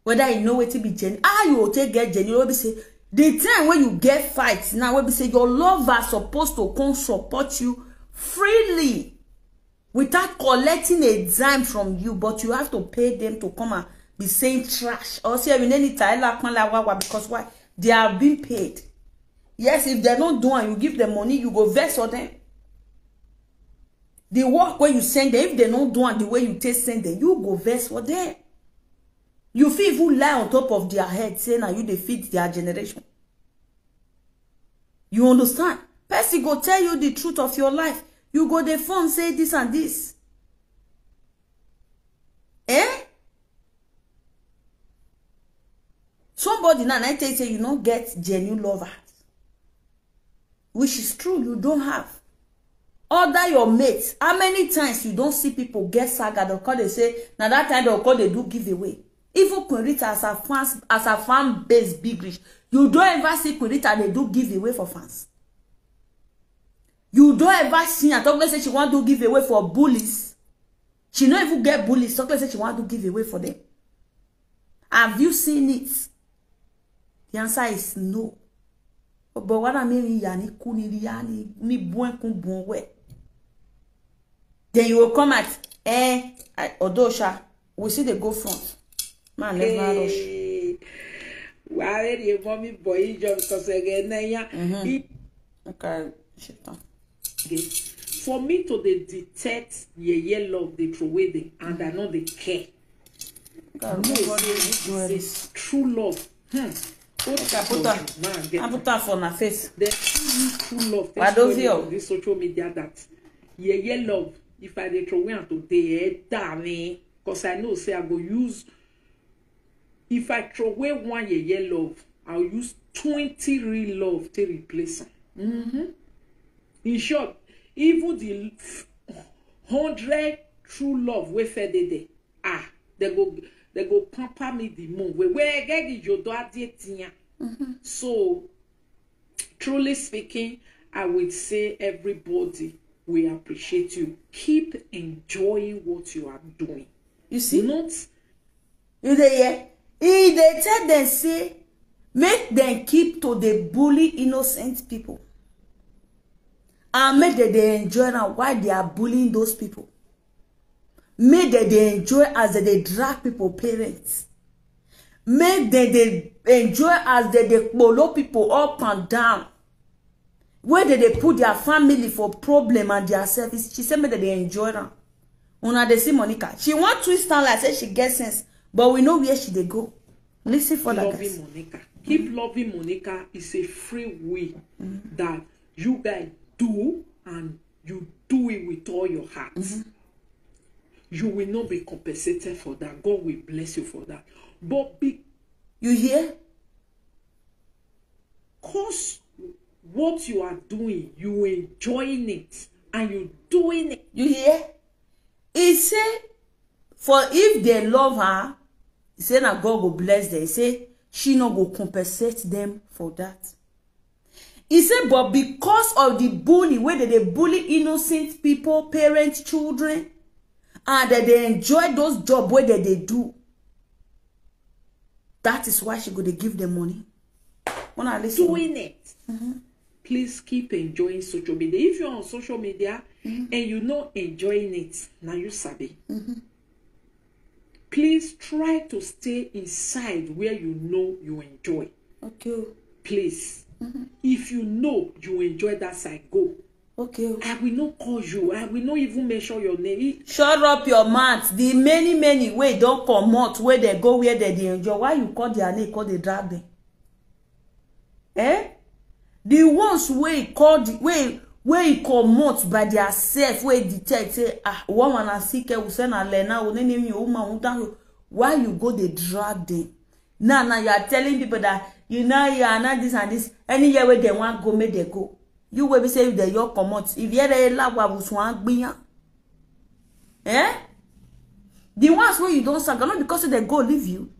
Whether you know wetin be genuine, how you go take get genuine? Wey be say the time when you get fight now, wey be say your lover supposed to come support you freely without collecting a dime from you, but you have to pay them to come and be saying trash. Or say we need Tyler Kwanla Wawa because why? They have been paid. Yes, if they don't do and you give them money, you go vex for them. The work where you send them, if they don't do and the way you take send them, you go vex for them. You fit even lie on top of their head, say now you defeat their generation. You understand? Person go tell you the truth of your life. You go the phone say this and this. Eh? Somebody now I tell you say you no get genuine lovers, which is true, you don't have. Other your mates, how many times you don't see people get saga? They call they say now that time they call they do giveaway. Even Queen Rita as a fans as a fan base big rich, you don't ever see Queen Rita they do giveaway for fans. You don't ever see her talk like say she want to give away for bullies. She no even get bullies. Talk like say she want to give away for them. Have you seen it? The answer is no. But what I mean, yani kuni yani ni buen kun buen we. Then you will come at eh I- Odosha. We see the go front. Man, let's not rush. Why are you mommy boy job because again now yeah. Mm-hmm. Okay, shit. For me to dey detect yeye love dey throw away them and I no dey care. God, No, nobody say is doing say this. True love. Hmm. What Make I put am. Now get I put am for my face. Then true true love. Why don't Take you? On this social media that yeye love. If I dey throw away am today, eh, damn me. Cause I know say I go use. If I throw away one yeye love, I'll use twenty real love to replace am. Mm-hmm. In short, even the hundred true love wey fair dey there, ah, they go they go pamper me the more. Wey wey get the yodo adie tiyan. So, truly speaking, I would say everybody we appreciate you. Keep enjoying what you are doing. You see? Not You dey hear? He dey tell them say make dem keep to dey bully innocent people and make dem dey enjoy am while they are bullying those people. Make dem dey enjoy as dem dey drag people parents. Make dem dey enjoy as dem dey kpolo people up and down. Wey dem dey put their family for problem and their service. She say make dem dey enjoy am. Una dey see Monica. She wan twist am like say she get sense, but we know where she dey go. Listen for that, loving guys. Monica. Keep loving Monica is a free will that you guys do, and you do it with all your heart. You will not be compensated for that. God will bless you for that. But You hear? because what you are doing, you enjoying it, and you doing it. You hear? He say, for if they love her, he say na God go bless them. He say she no go compensate them for that. He say, but because of the bully wey dem dey bully innocent people, parents, children, and dem dey enjoy those job wey dem dey do, that is why she go dey give them money. Una listen. Doing it. Please keep enjoying social media. If you're on social media and you not enjoying it, now you sabi. Please try to stay inside where you know you enjoy. Okay. Oh. Please. If you know you enjoy that side, go. Okay. Oh. I will not call you. I will not even mention your name. Shut up your mouth. The many, many wey don comot, wey dem go where dem dey enjoy. Why you call their name, call dey drag them? Eh? The ones wey call the wey wey comot by their self, wey detect say, ah, one one na sick, we say na lena, we name you woman, we thank you. Why you go dey drag them? Now, now you are telling people that you know you are not this and this. Any year where they want go, make they go. You will be say if they your comot. If you are a lawa, we swan gbiyan. Eh? The ones where you don't saga, not because they go leave you.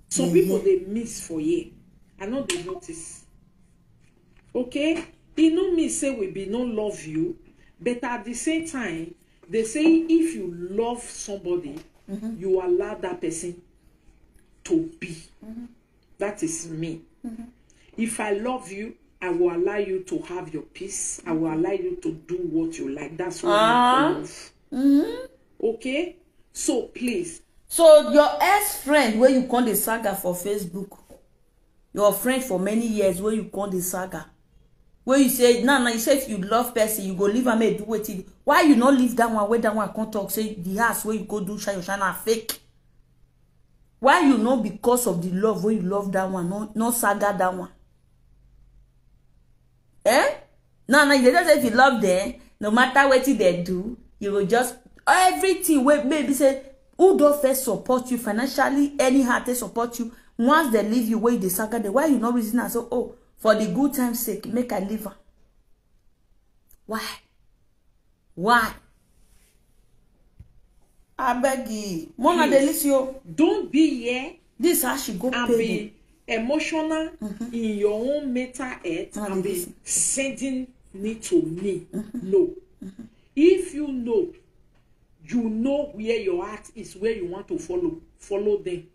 Some Yeah, people yeah. They miss for you. I know they notice. Okay? It no mean say we be no love you, but at the same time, they say if you love somebody, you allow that person to be. That is me. If I love you, I will allow you to have your peace. I will allow you to do what you like. That's what Ah. I love. Okay? So please, So your ex friend where you call the saga for Facebook, your friend for many years where you call the saga, where you say now now you say if you love person you go leave am make do wetin. Why you not leave that one where that one come talk say the house where you go do shine your shine na fake? Why you know because of the love where you love that one, no no saga that one? Eh? No, no, you just say if you love them, no matter what they do, you will just everything wey maybe say who don first support you financially, anyhow they support you. Once they leave you, where they saga them, why you no reason and say, oh, for the good time's sake, make I leave her? Why? Why? I beg you. Mona, they Please. Listen you. Don't be here This how she go and pay be emotional in your own mental health Ah, and be listen. Sending it to me. No. If you know, you know where your heart is, where you want to follow, follow them.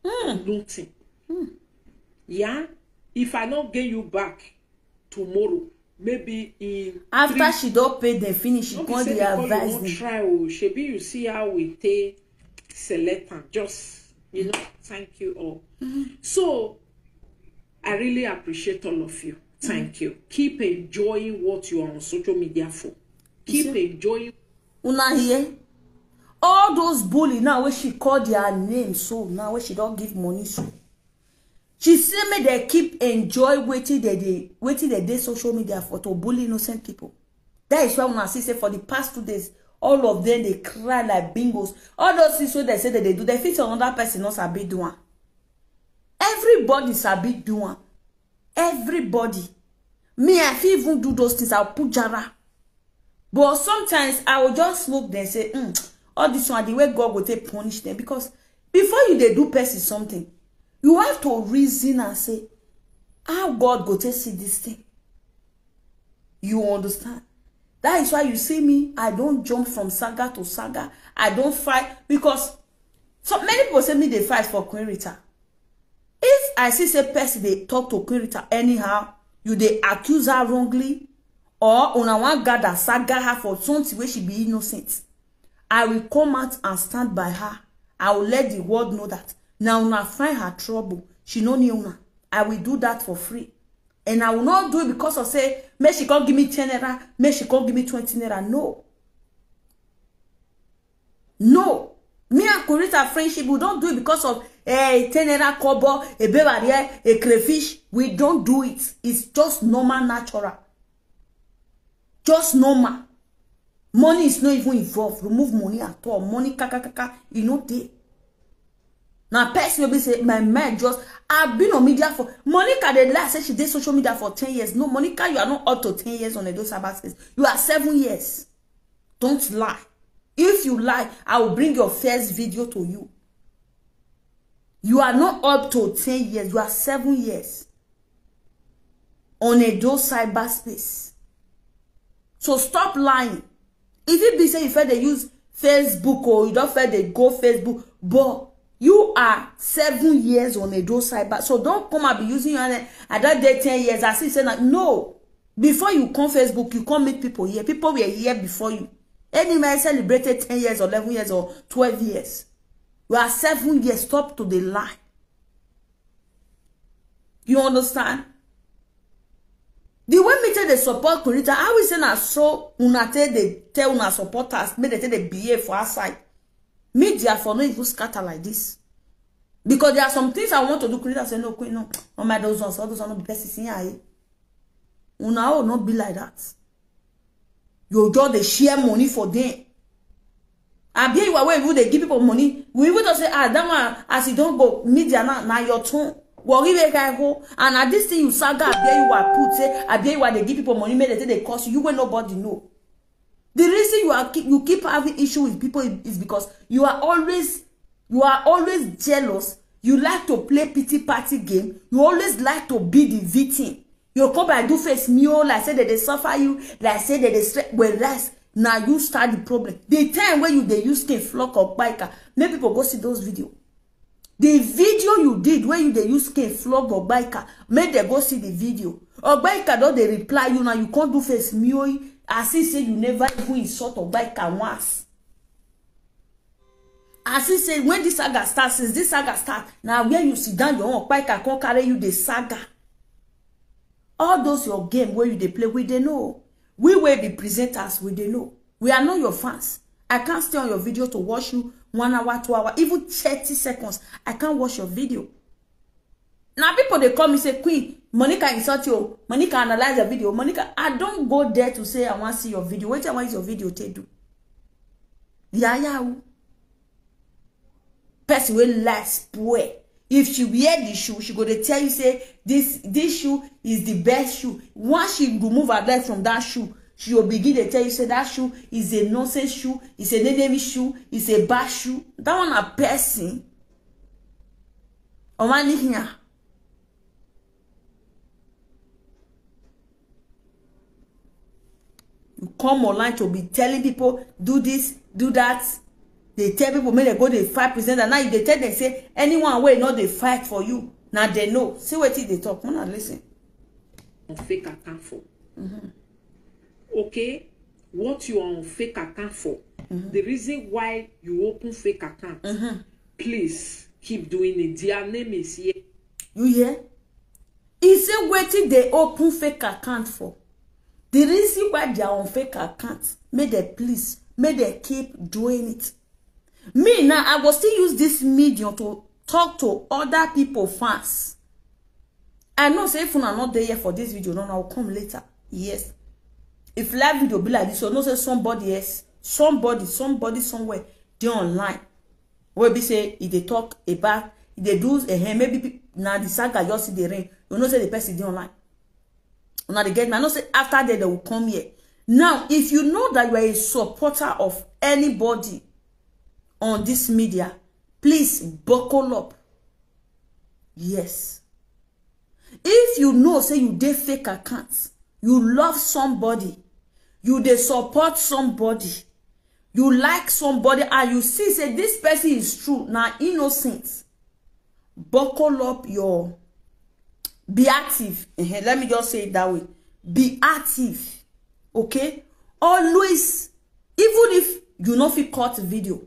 Nothing. Yeah? If I not get you back tomorrow, maybe in After three she don pay dem finish, she No be come say dey because you advise wan dem. Try o, shebi you see how we take select am. Just, you know, thank you all. So I really appreciate all of you. Thank you. Keep enjoying what you are on social media for. Keep see? Enjoying. Una hear? All those bully now wey she call their name so now wey she don give money so. She say make dem keep enjoy wetin dem dey wetin dem dey social media for to bully innocent people. That is why una see say for the past two days, all of them dey cry like bingos. All those things wey dem say dem dey do, dem fit say another person no sabi do am. Everybody sabi do am. Everybody. Me, I fit even do those things. I'll put jara. But sometimes I will just look there and say, hmm, all this one, the way God go take punish them. Because before you dey do person something, you have to reason and say, how God go take see this thing? You understand? That is why you see me, I don't jump from saga to saga. I don't fight because so many people say me they fight for Queen Rita. If I see say person they talk to Queen Rita anyhow, you they accuse her wrongly, or una wan gather saga her for something where she be innocent, I will come out and stand by her. I will let the world know that now una find her trouble. She no need una. I will do that for free. And I will not do it because of say, may she come give me ten naira, may she come give me twenty naira. No. No. Me and Queen Rita friendship, we don't do it because of eh, ten naira kobo, a beverage, a crayfish. We don't do it. It's just normal, natural. Just normal. Money is not even involved. Remove money at all. Money, kaka, kaka, you know, they. Now, person will be say, my mind just, I've been on media for, Monica, they lie, say she did social media for ten years. No, Monica, you are not up to ten years on Edo cyberspace. You are seven years. Don't lie. If you lie, I will bring your first video to you. You are not up to ten years. You are seven years on Edo cyberspace. So stop lying. If it be say you feel they use Facebook or you don't feel they go Facebook, but you are seven years on Edo cyber. So don't come and be using your hand. I don't date ten years. I see say that no. Before you come Facebook, you come meet people here. People were here before you. Any man celebrated ten years, eleven years, or twelve years. You are seven years. Stop to the lie. You understand? The way me take dey support Queen Rita, I will say na so una take dey tell una supporters, make they take dey behave for outside. Media for no even scatter like this. Because there are some things I want to do. Queen Rita say, no, Queen, no. Oh my, those ones, all those ones, no be person see here. Una all not be like that. You just dey share money for them. Abi you are where you dey give people money. We even just say, ah, that one, as you don't go, media now, now your turn. Worry where guy go. And at this thing you saga, abi you are put, say, abi you are they give people money, make they take they cost you, you where nobody know. The reason you are keep, you keep having issue with people is because you are always, you are always jealous. You like to play pity party game. You always like to be the victim. You come by do face me, oh, like say that they suffer you, like say that they stress. Whereas now you start the problem. The time where you they use skin flock or biker, make people go see those video. The video you did where you they use skin flog or biker, make they go see the video. Or biker don't they reply you now. You can't do face me, oh, as if say you never even insult or biker once. As he say, when this saga start, since this saga start, now where you sit down, your own Okpaika come carry you the saga. All those your game where you they play with, they know. We will be presenters, we they know. We are not your fans. I can't stay on your video to watch you one hour, two hour, even thirty seconds. I can't watch your video. Now people they call me say, Queen, Monica insult you. Monica analyze your video. Monica, I don't go there to say I want to see your video. Wait, I want your video to do. Yeah, yeah. Person wey lie spoil. If she wear the shoe, she go dey tell you say this this shoe is the best shoe. Once she remove her leg from that shoe, she go begin dey tell you say that shoe is a nonsense shoe, it's a enemy shoe, it's a bad shoe. That one a person. Omani here. You come online to be telling people, do this, do that. They tell people, make they go, they fight presenter. Now, if they tell them, say, anyone wey no dey fight for you, now they know. See what they talk. Una listen. On fake account for. Okay? What you are on fake account for. The reason why you open fake account, please keep doing it. Their name is here. You hear? He say wetin they open fake account for. The reason why they are on fake account, make they please, make they keep doing it. Me now, I go still use this medium to talk to other people fans. I know say if una not there here for this video, no, no, I'll come later. Yes. If live video be like this, you know say somebody else, somebody, somebody somewhere, they online. Wey be say, if they talk about, if they do a hand, maybe pe- now the saga just see the ring. You know say the person dey online. Now they get me. I know say after that they will come here. Now, if you know that you are a supporter of anybody on this media, please buckle up. Yes. If you know say you dey fake accounts, You love somebody, you dey support somebody, you like somebody, and you see say this person is true, na innocent. Buckle up your, be active. Ehen, let me just say it that way. Be active, okay? Always, even if you no fit cut video,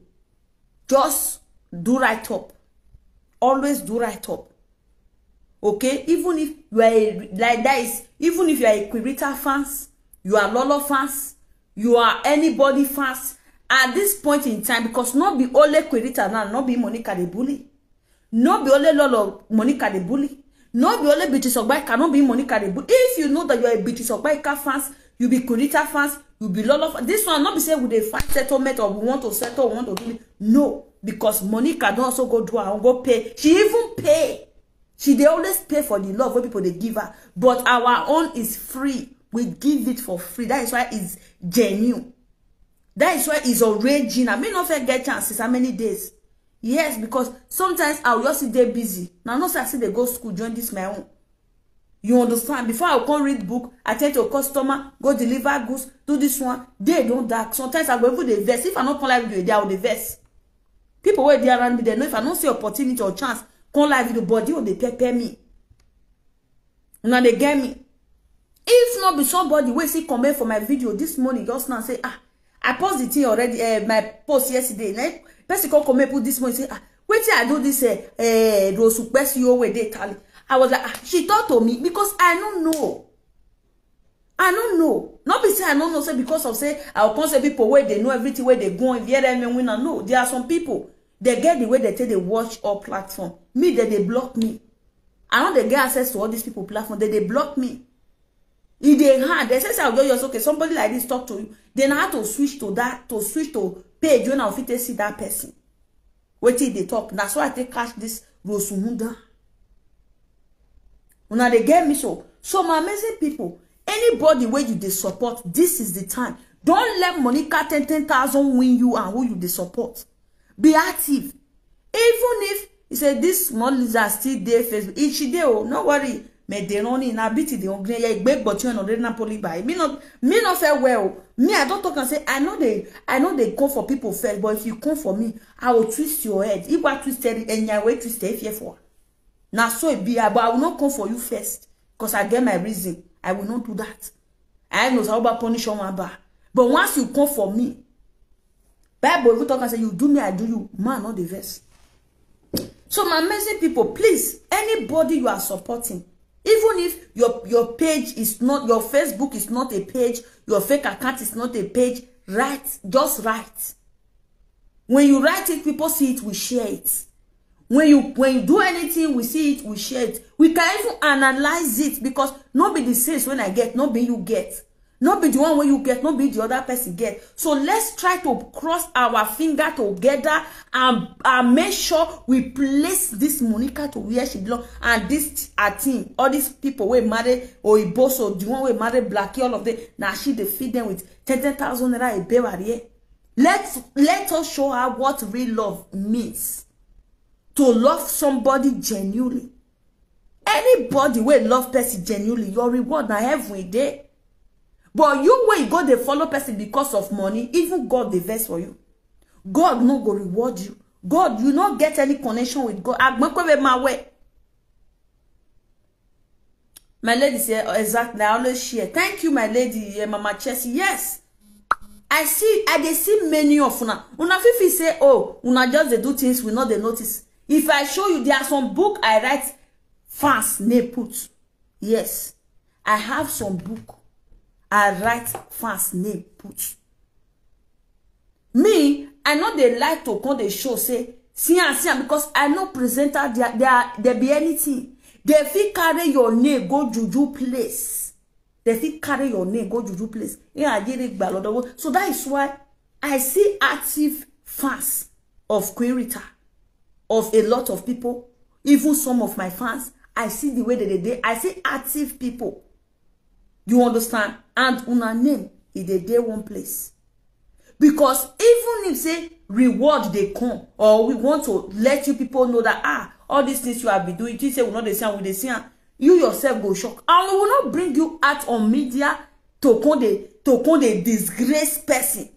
just do write up. Always do write up. Okay, even if you are a, like that is, even if you are a Queen Rita fans, you are Lolo fans, you are anybody fans, at this point in time, because no be only Queen Rita now, no be Monica dey bully, no be only Lolo Monica dey bully, no be only Beatrice Ogbaika, no be Monica dey bully. If you know that you are a Beatrice Ogbaika fans, you be Queen Rita fans, you be Lolo fans. This one no be say we dey find settlement or we want to settle, we want to do it. No, because Monica don also go do her own, go pay. She even pay. She dey always pay for the love wey people dey give her. But our own is free. We give it for free. That is why it's genuine. That is why it's original. Me no fit get chance since how many days? Yes, because sometimes I will just dey busy. Now, no say I still dey go school, join this my own. You understand? Before I come read book, I tend to customer, go deliver goods, do this one. Day don dark. Sometimes I go even dey vex. If I no come live video, I go dey vex. People wey dey around me, they know if I no see opportunity or chance, come live video, body go dey pepper me. Una dey get me? If not be somebody wey see comment for my video this morning, just now say, ah, I post the thing already, eh, my post yesterday. Like, person come comment put this morning, say, ah, wetin I do this, eh, eh, Rosu Pesi wey dey Italy. I was like, ah, she talk to me because I no know. I no know. No be say I no know, say because of say I come say people wey dey know everything wey dey go on, if you hear them, win, I know. There are some people, they get the way they take dey watch all platform. Me, they dey block me. I no dey get access to all these people platform. They dey block me. E dey hard. They say, say, I go just, okay, somebody like this talk to you. Then I have to switch to that, to switch to page when I fit take see that person. Wetin e dey talk? Na so I take catch this Rosu Muda. Una dey get me so? So my amazing people, anybody wey you dey support, this is the time. Don't let Monica ten, ten thousand win you and who you dey support. Be active. Even if you say this small lizard still dey Facebook, if she dey, oh, no worry. Me dey running, na beat the hungry. Yeah, big but you know, Napoli by. Me not, me not fair well. Me, I don't talk and say, I know they, I know they come for people first, but if you come for me, I will twist your head. If I twist it, and I will twist it here for. Now so it be, but I will not come for you first, because I get my reason. I will not do that. I know how about punish on my bar. But once you come for me, Bible even talk and say, you do me, I do you. Man, not the verse. So my amazing people, please, anybody you are supporting, even if your, your page is not, your Facebook is not a page, your fake account is not a page, write, just write. When you write it, people see it, we share it. When you, when you do anything, we see it, we share it. We can even analyze it, because not be the sales when I get, not be you get. Not be the one where you get, not be the other person get. So let's try to cross our finger together and, and make sure we place this Monica to where she belong. And this, I think, all these people wey marry Oyibo, so the one wey marry Blackie, all of them, now she dey feed them with ten, ten thousand naira a bear. Let, let us show her what real love means. To love somebody genuinely. Anybody wey love person genuinely, your reward na heaven e dey. But you wey go dey follow person because of money, even God dey vex for you. God no go reward you. God, you no get any connection with God. Agbankwebe mawe. My lady say, oh, exactly. I always share. Thank you, my lady, eh, Mama Chelsea. Yes. I see, I dey see many of una. Una fit fit say, oh, una just dey do things we no dey notice. If I show you, there are some book I write fans name put. Yes. I have some book I write fans name put. Me, I no dey like to come dey show say, see am, see am, because I no presenter there, there, there be anything. They fit carry your name go juju place. They fit carry your name go juju place. Yeah, I get it, gbalodowo. So that is why I see active fans of Queen Rita, of a lot of people, even some of my fans. I see the way that they dey. I see active people. You understand? And una name, e dey dey one place. Because even if say reward dey come, or we want to let you people know that, ah, all these things you have been doing, you think say we no dey see am, we dey see am. You yourself go shock, and we will not bring you out on media to come dey to come dey disgrace person.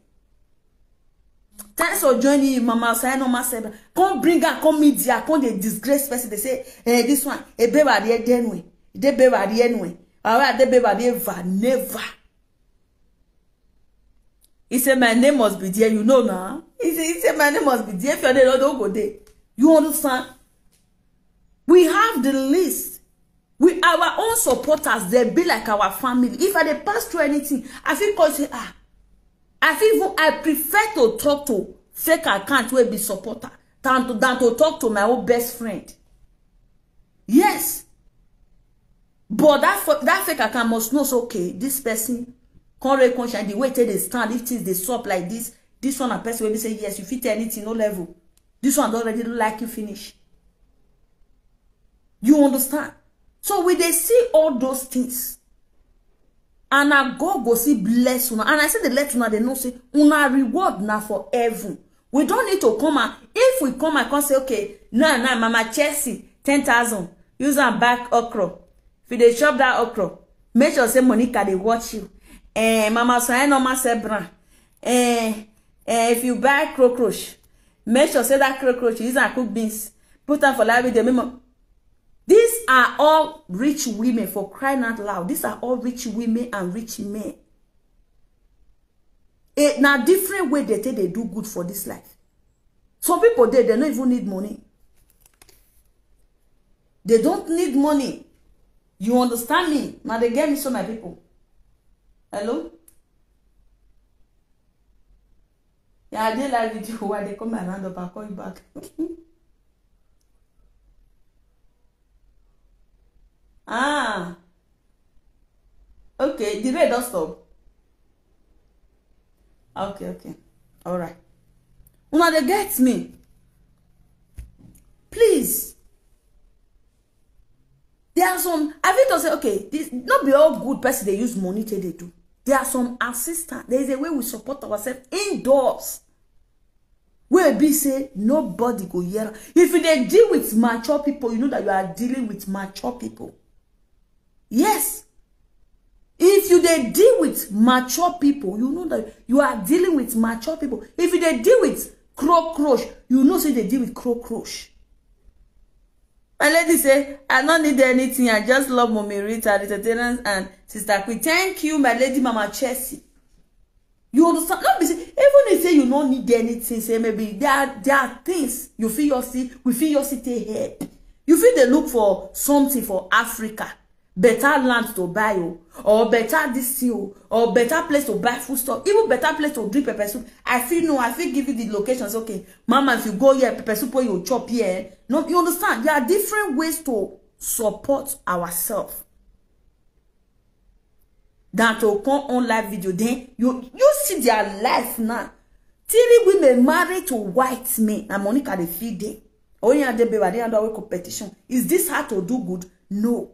Thanks for joining, Mama Sayano Maseba. Come bring her, come media, come dey disgrace person. They say, eh, this one, a baby at the end, they baby at the end, our they baby at the ever, never. He said, my name must be there, you know now. He said, he said, my name must be there. If your name don't go there, you understand? We have the list. We, our own supporters, they be like our family. If I dey pass through anything, I feel call say, ah, I feel even, I prefer to talk to fake account wey be supporter than to, than to talk to my own best friend. Yes. But that fo- that fake account must know say, okay, this person can't recognize the way they stand. If things they stop like this, this one a person will be say, yes, you fit tell anything, no level. This one don't already like you finish. You understand? So we dey see all those things. And na God go see bless una. And I say the let una, they know say una reward na for heaven. We don't need to come and, if we come and come say, okay, now, now, Mama Chelsea, ten thousand, use am back okra. If you dey chop that okra, make sure say Monica dey watch you. Eh, Mama Sayan, Mama Sebra. Eh, eh, if you buy cockroach, make sure say that cockroach, use am cook beans. Put am for live video. Make mo- These are all rich women, for crying out loud. These are all rich women and rich men. It na different way they take they do good for this life. Some people they they don't even need money. They don't need money. You understand me? Now they get me so, my people. Hello? Yeah, I did like video why they come around up, I call you back. Ah. Okay, the rain don't stop. Okay, okay. All right. Una they get me. Please. There are some, I feel to say, okay, this not be all good person they use money to they do. There are some assistance. There is a way we support ourselves indoors. Where be say nobody go here. If you dey deal with mature people, you know that you are dealing with mature people. Yes. If you dey deal with mature people, you know that you are dealing with mature people. If you dey deal with cockroach, you know say they deal with cockroach. My lady say, I don't need anything. I just love Mommy Rita, Rita Terrence, and Sister Queen. Thank you, my lady Mama Chelsea. You understand? Not be say, even if say you don't need anything, say maybe there are, there are things you feel you see, we feel you see take help. You feel they look for something for Africa, better land to buy, oh, or better this thing, oh, or better place to buy food stuff, even better place to drink pepper soup. I feel no, I feel give you the locations. Okay, Mama, if you go here, pepper soup wey you chop here. No, you understand? There are different ways to support ourselves than to come on live video. Then you you see their life now. Three women married to white men, and Monica dey feed them. Oh yeah, they baby, they under competition. Is this how to do good? No.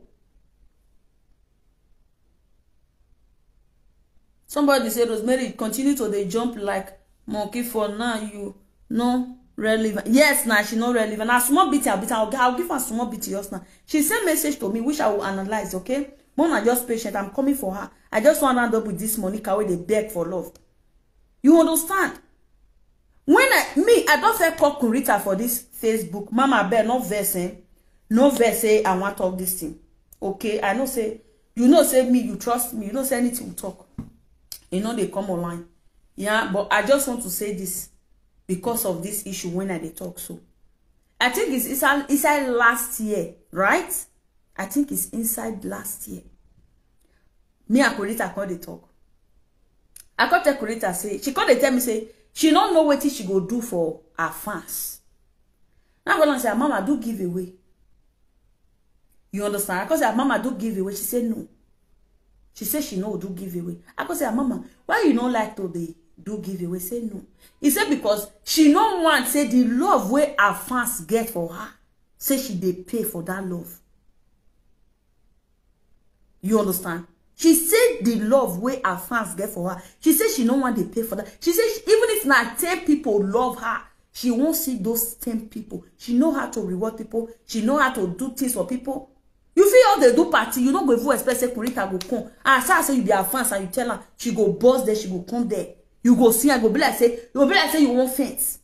Somebody say, Rosemary, continue to dey jump like monkey for now. You no relevant. Yes, now she no relevant. Now small bit, I'll, bit, I'll, I'll give her small bit yours now. She sent message to me, which I will analyze. Okay, Mona, just patient. I'm coming for her. I just want to end up with this Monica where they beg for love. You understand? When I me, I don't feel call Kurita for this Facebook. Mama, bear no verse, eh? No verse, eh? I want talk this thing. Okay, I know say you know say me, you trust me, you know say anything we talk. You know they come online. Yeah, but I just want to say this because of this issue when I dey talk. So I think it's inside, inside last year, right? I think it's inside last year. Me and Kurita come dey talk. I come tell Kurita say, she come dey tell me say she don't know what she go do for her fans. Now go and say, her mama do give away. You understand? I come say, her mama do give away. She say no. She say she no do give away. I come say, her mama, why you no like to dey do give away? Say no. He said because she no want say the love where her fans get for her, say she dey pay for that love. You understand? She said the love where her fans get for her. She said she no want dey pay for that. She said she, even if na ten people love her, she won't see those ten people. She know how to reward people. She know how to do things for people. You fit all dey do party, you no go even expect say Queen Rita go come. As I say you be her fans and you tell her, she go burst there, she go come there. You go see her, go be like say, you go be like say you wan faint.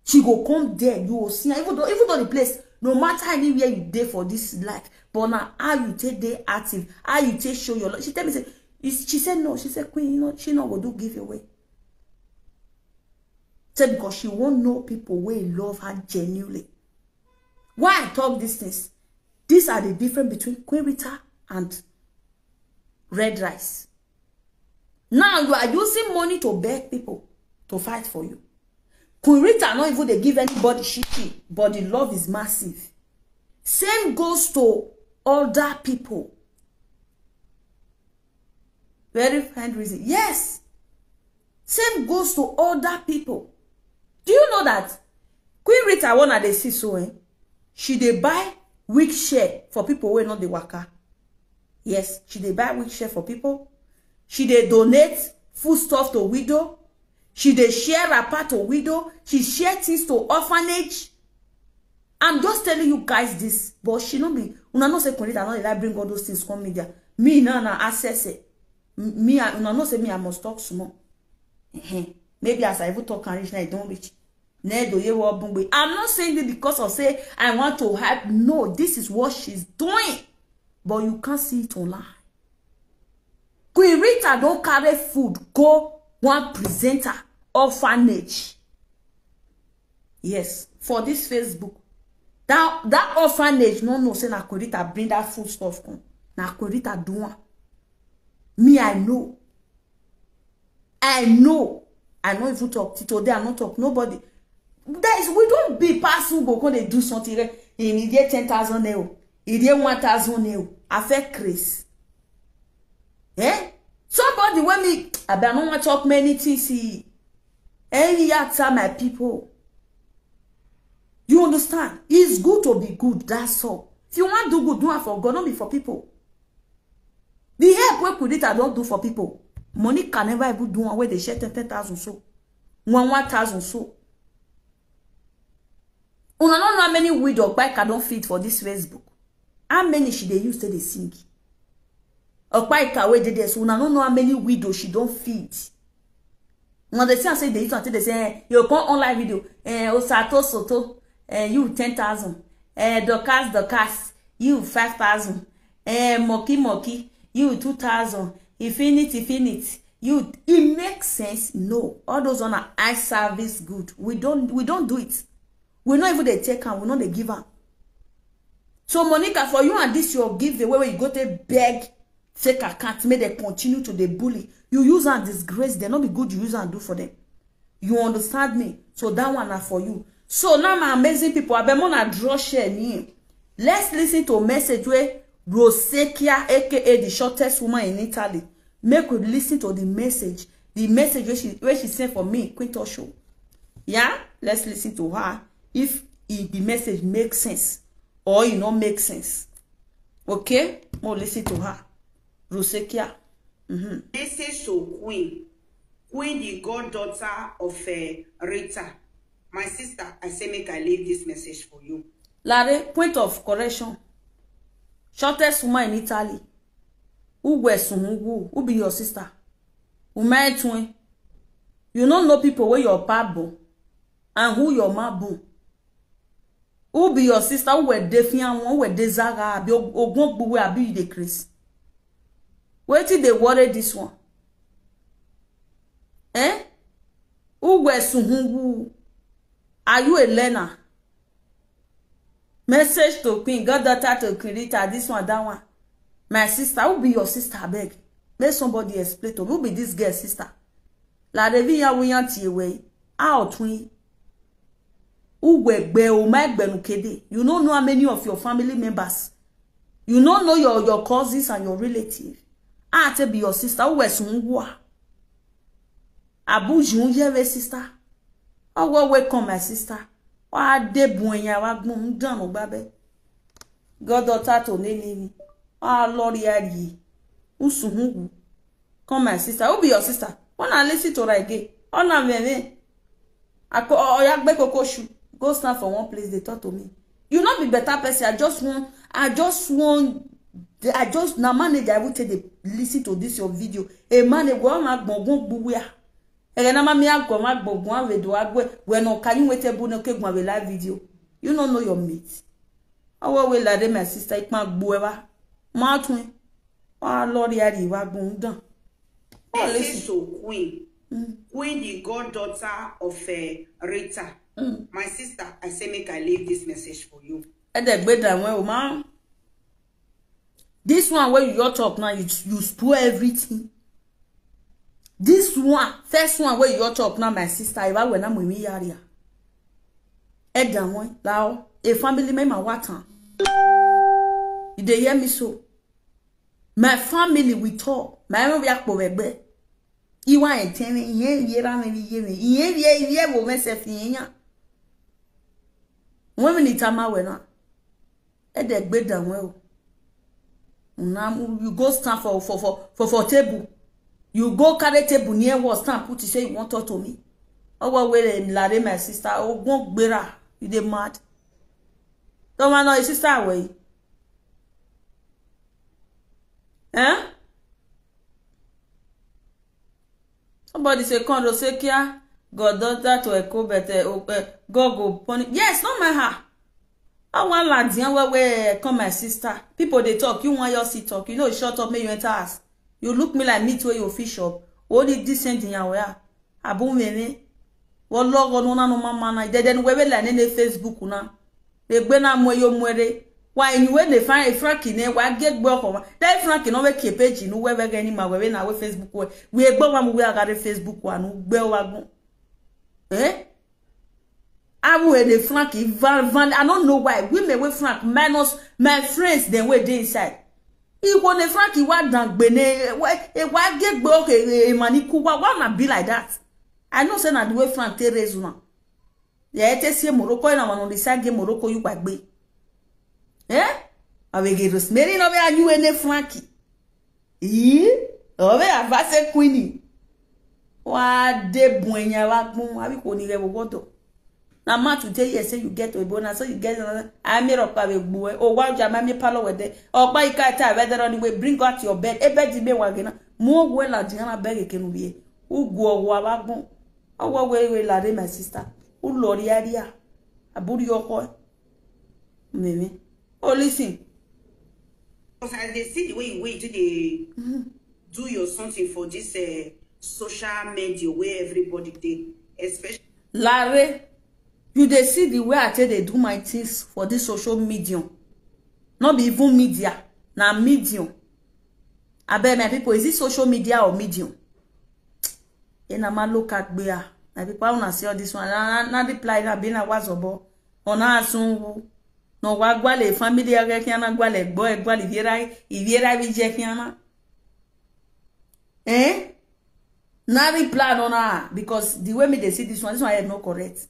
She go come there, you go see her. Even though, even though the place, no matter anywhere you dey for this life, but now how you take dey active, how you take show your love. She tell me say, is- she said no. She said, Queen, you know, she no go do giveaway. Say because she won't know people wey love her genuinely. Why I talk these things? These are the difference between Queen Rita and Red Rice. Now you are using money to beg people to fight for you. Queen Rita not even dey give anybody shit, but the love is massive. Same goes to other people. Very fine reason. Yes. Same goes to other people. Do you know that Queen Rita, one of the see so, eh? She dey buy weak share for people wey no dey waka. Yes, she dey buy weak share for people. She dey donate food stuff to widow. She dey share wrapper to widow. She share things to orphanage. I'm just telling you guys this, but she no be. Una know say Queen Rita no dey like bring all those things come media. Me now na access it. M- Me, I, una know say me, I must talk small. Ehen. Maybe as I even talk and reach now, I don't reach. Nedo ye wo bungbe. I'm not saying this because of say I want to help. No, this is what she's doing. But you can't see it online. Queen Rita don't carry food, go one presenter orphanage. Yes, for this Facebook. That that orphanage no know say na Queen Rita bring that food stuff come. Na Queen Rita do one. Me, I know. I know. I no even talk. Till today, I no talk. Nobody. That is, we don't be person go come dey do something. Right? In a year, ten thousand euro. In a year, one thousand euro. I feel craze. Eh? Somebody when me, I be, I no want talk many things. See, eh, you are my people. You understand? It's good to be good. That's all. If you want do good, do it for God, not be for people. The help wey Queen Rita don do for people, Monica never even do one wey dey share ten, ten thousand so. One, one thousand so. Una no know how many widow Okpaika don feed for this Facebook. How many she dey use take dey sing? Okpaika wey dey there, so una no know how many widow she don feed. Una dey see am say dey use am take dey say, eh, you come online video, eh, Osato Soto, eh, you ten thousand, eh, Dorcas Dorcas, you five thousand, eh, Moki Moki, you two thousand, Infinity Infinity, you, it makes sense? No. All those on are eye service good. We don't, we don't do it. We no even dey take am, we no dey give am. So Monica, for you and this your giveaway wey you go take beg fake account, make dem continue to dey bully. You use and disgrace dem, no be good you use and do for them. You understand me? So that one na for you. So now, my amazing people, abeg, una draw share ni. Let's listen to message wey Rosekia, A K A the shortest woman in Italy. Make we listen to the message. The message wey she, wey she send for me, Queen Talk Show. Yeah? Let's listen to her. If e, the message make sense or e no make sense. Okay? Mo listen to her. Rosekia. Mm-hmm. Message to Queen. Queen, the goddaughter of, eh, Rita. My sister, I say make I leave this message for you. Lare, point of correction. Shortest woman in Italy. Who were Sunwoo? Who be your sister? Umaitun. You no know people wey your pa born and who your ma born. Who be your sister? Who were Defian one? Who were Dezaga? Abi Og-, Ogun Ogbuwe? Abi you dey craze? Wetin dey worry this one? Eh? Who were Sunwoo? Are you a learner? Message to Queen, goddaughter to Queen Rita, this one, that one. My sister, who be your sister, abeg? Make somebody explain to me. Who be this girl sister? La Revi ya wuyan ti ewe. How twin? Who were gbe o my gbenu kede? You no know how many of your family members. You no know your, your cousins and your relative. Ah, te be your sister. Who were Sunwoo? Abuju yere sister. Oh, well, welcome, my sister. Wa de buenya wa gbon dan o gbabe. Goddaughter to nene ni. Ah, Lord, ya yi. Usuhungu. Come, my sister. Who be your sister? Wanna listen to reggae? Oh, na me, me. I co-, oh, ya gbe koko shu. Go stand for one place, they talk to me. You not be better person. I just want, I just want, I just, na manager I will take dey listen to this your video. A man, a woman, gbongbon gbuwia. Ere na ma mi ago ma gbongbon avedo agwe. We no, can you wait a bu no ke gwa we live video? You no know your mate. Awo we la de my sister, ikma gbuewa. Ma tun. Wa lori ari wa gun dan. Oh, This listen. is so Queen. Queen, the goddaughter of uh, Rita. My sister, I say make I leave this message for you. Edegbe da wen o ma. This one where you your talk now, you you spoil everything. This one, first one where you your talk now, my sister, if I were not with me area. Edan one, lao, a family member watan. You dey hear me so? My family we talk. My own we akpo vegbe. Iwa eteme, iye iye ra me iye me. Iye iye iye wo me se fi yen. When we need time we na. E de gbe dan we o. Una mu, you go stand for for for for for table. You go carry table near wall, stand put, you say you want talk to me. Oh, what will lare, my sister? Oh, go gbera. You dey mad? Don't man know your sister away. Eh? Somebody say Conro say kia God daughter to echo better, uh, God go punish. Yes, not my her. I want ladian where where come my sister. People they talk. You want your seat talk. You know, shut up, make you enter us. You look me like meat where you fish up. What did this send in your way? Abu meme. Wo logo no na no mama na. Dede nu wewe la ne ne Facebook na. Egbe na mwe yo mwere. Wa inu we ne fa Frank ne wa ge gbe oko wa. De Frank no we ke page nu wewe ge ni ma wewe na we Facebook we. We egbe wa mu we agare Facebook wa nu gbe wa gun. Eh? Abu e de Frank van van. I don't know why. We me we Frank minus my friends then we dey inside. Iwo ne Frank iwa dan gbe ne, e wa ge gbe oke, e ma ni ku wa, why una be like that? I know say na the way Frank take raise una. Yeah, te see Morocco na one on the side ge Morocco you gbagbe. Eh? Awe ge Rosemary no be anyu ene Frank. Ii, o be avase Queenie. Wa de buenya wa gun, abi ko ni re wo godo. Na ma to tell you say you get a bonus, so you get another. I me rock pa we gbu e. O wa ja ma me palo we de. O pa ika ta we de run we, bring out your bed. E bed me wa gina. Mo we la di na bed ke nu bi e. U gwo wa wa gun. O wa we we la de my sister. U lori area. Aburi oko. Meme. Oh, listen. Because as they see the way you wait to the do your something for this uh, social media where everybody dey, especially Larry, you dey see the way I take dey do my things for this social media. Not be even media, na medium. I bet my people, is it social media or medium? Ena ma look at gbea. My people, I wanna see all this one. Na na reply na be na wazobo. Ona asungu. No wa gwale family age kiana gwale gbo e gwale viera viera vi je kiana. Eh? Na reply no na, because the way me dey see this one, this one head no correct.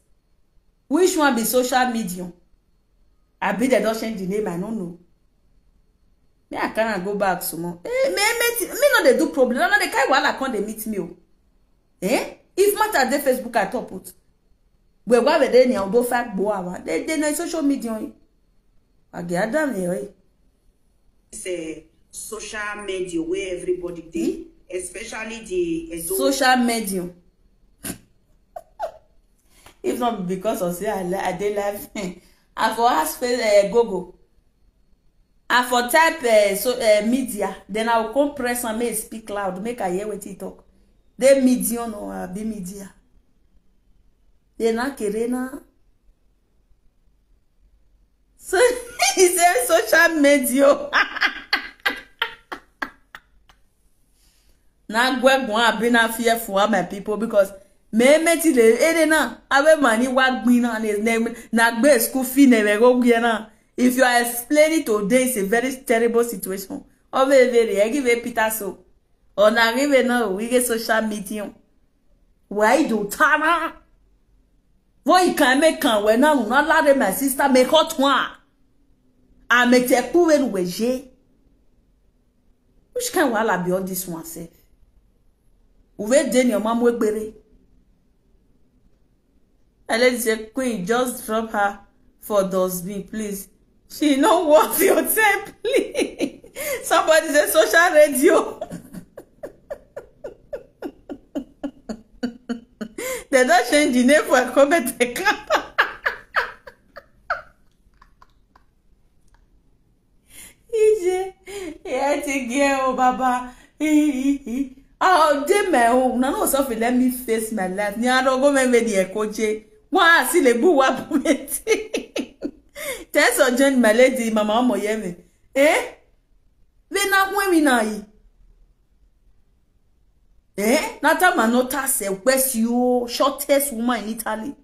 Which one be social media? I be they don't change the name, I don't know. Me I can't go back some more. Eh, me me me no dey do problem. No, no, they carry wahala come dey meet me o. Eh? If matter dey Facebook, I talk put. We wa we dey ni o do fact bo awa. They they no social media. Age adam e oi. Say social media where everybody dey, especially the Edo. Social media. If not because of say I li- I dey live, I for ask face uh, Google. I for type uh, so uh, media, then I will come press and make it speak loud, make I hear what he talk. They medium or uh, be media. They not kerena. So he said social media. Na gwe gwa abi na fearful, my people, because me me ti le ere na awe mani wa gbin na ne ne na gbe school fee ne we go gbe na. If you are explaining today, it's a very terrible situation. Ove very e give Peter so. Ona give na we get social media. Why do tana? Vo ikan me kan we na una lare my sister me hot one. A me te ku we nu we je. Which kind wahala be all this one sef? Uwe dey ni omo mu egbere. A lady say, Queen, just drop her for dustbin, please. She no worth your time, please. Somebody say social radio. They don't change the name for a comment account. Ije, yeah, take care, oh, Baba. I'll do my own. None of us let me face my life. Ni aro go me me di ekoje. Wa si le bu wa bumeti. Thanks for joining my lady, Mama Omoyemi. Eh? We na kwe mi na yi. Eh? Nata manota se wes you shortest woman in Italy.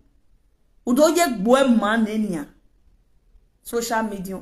Udoye gbo man enia. Social media.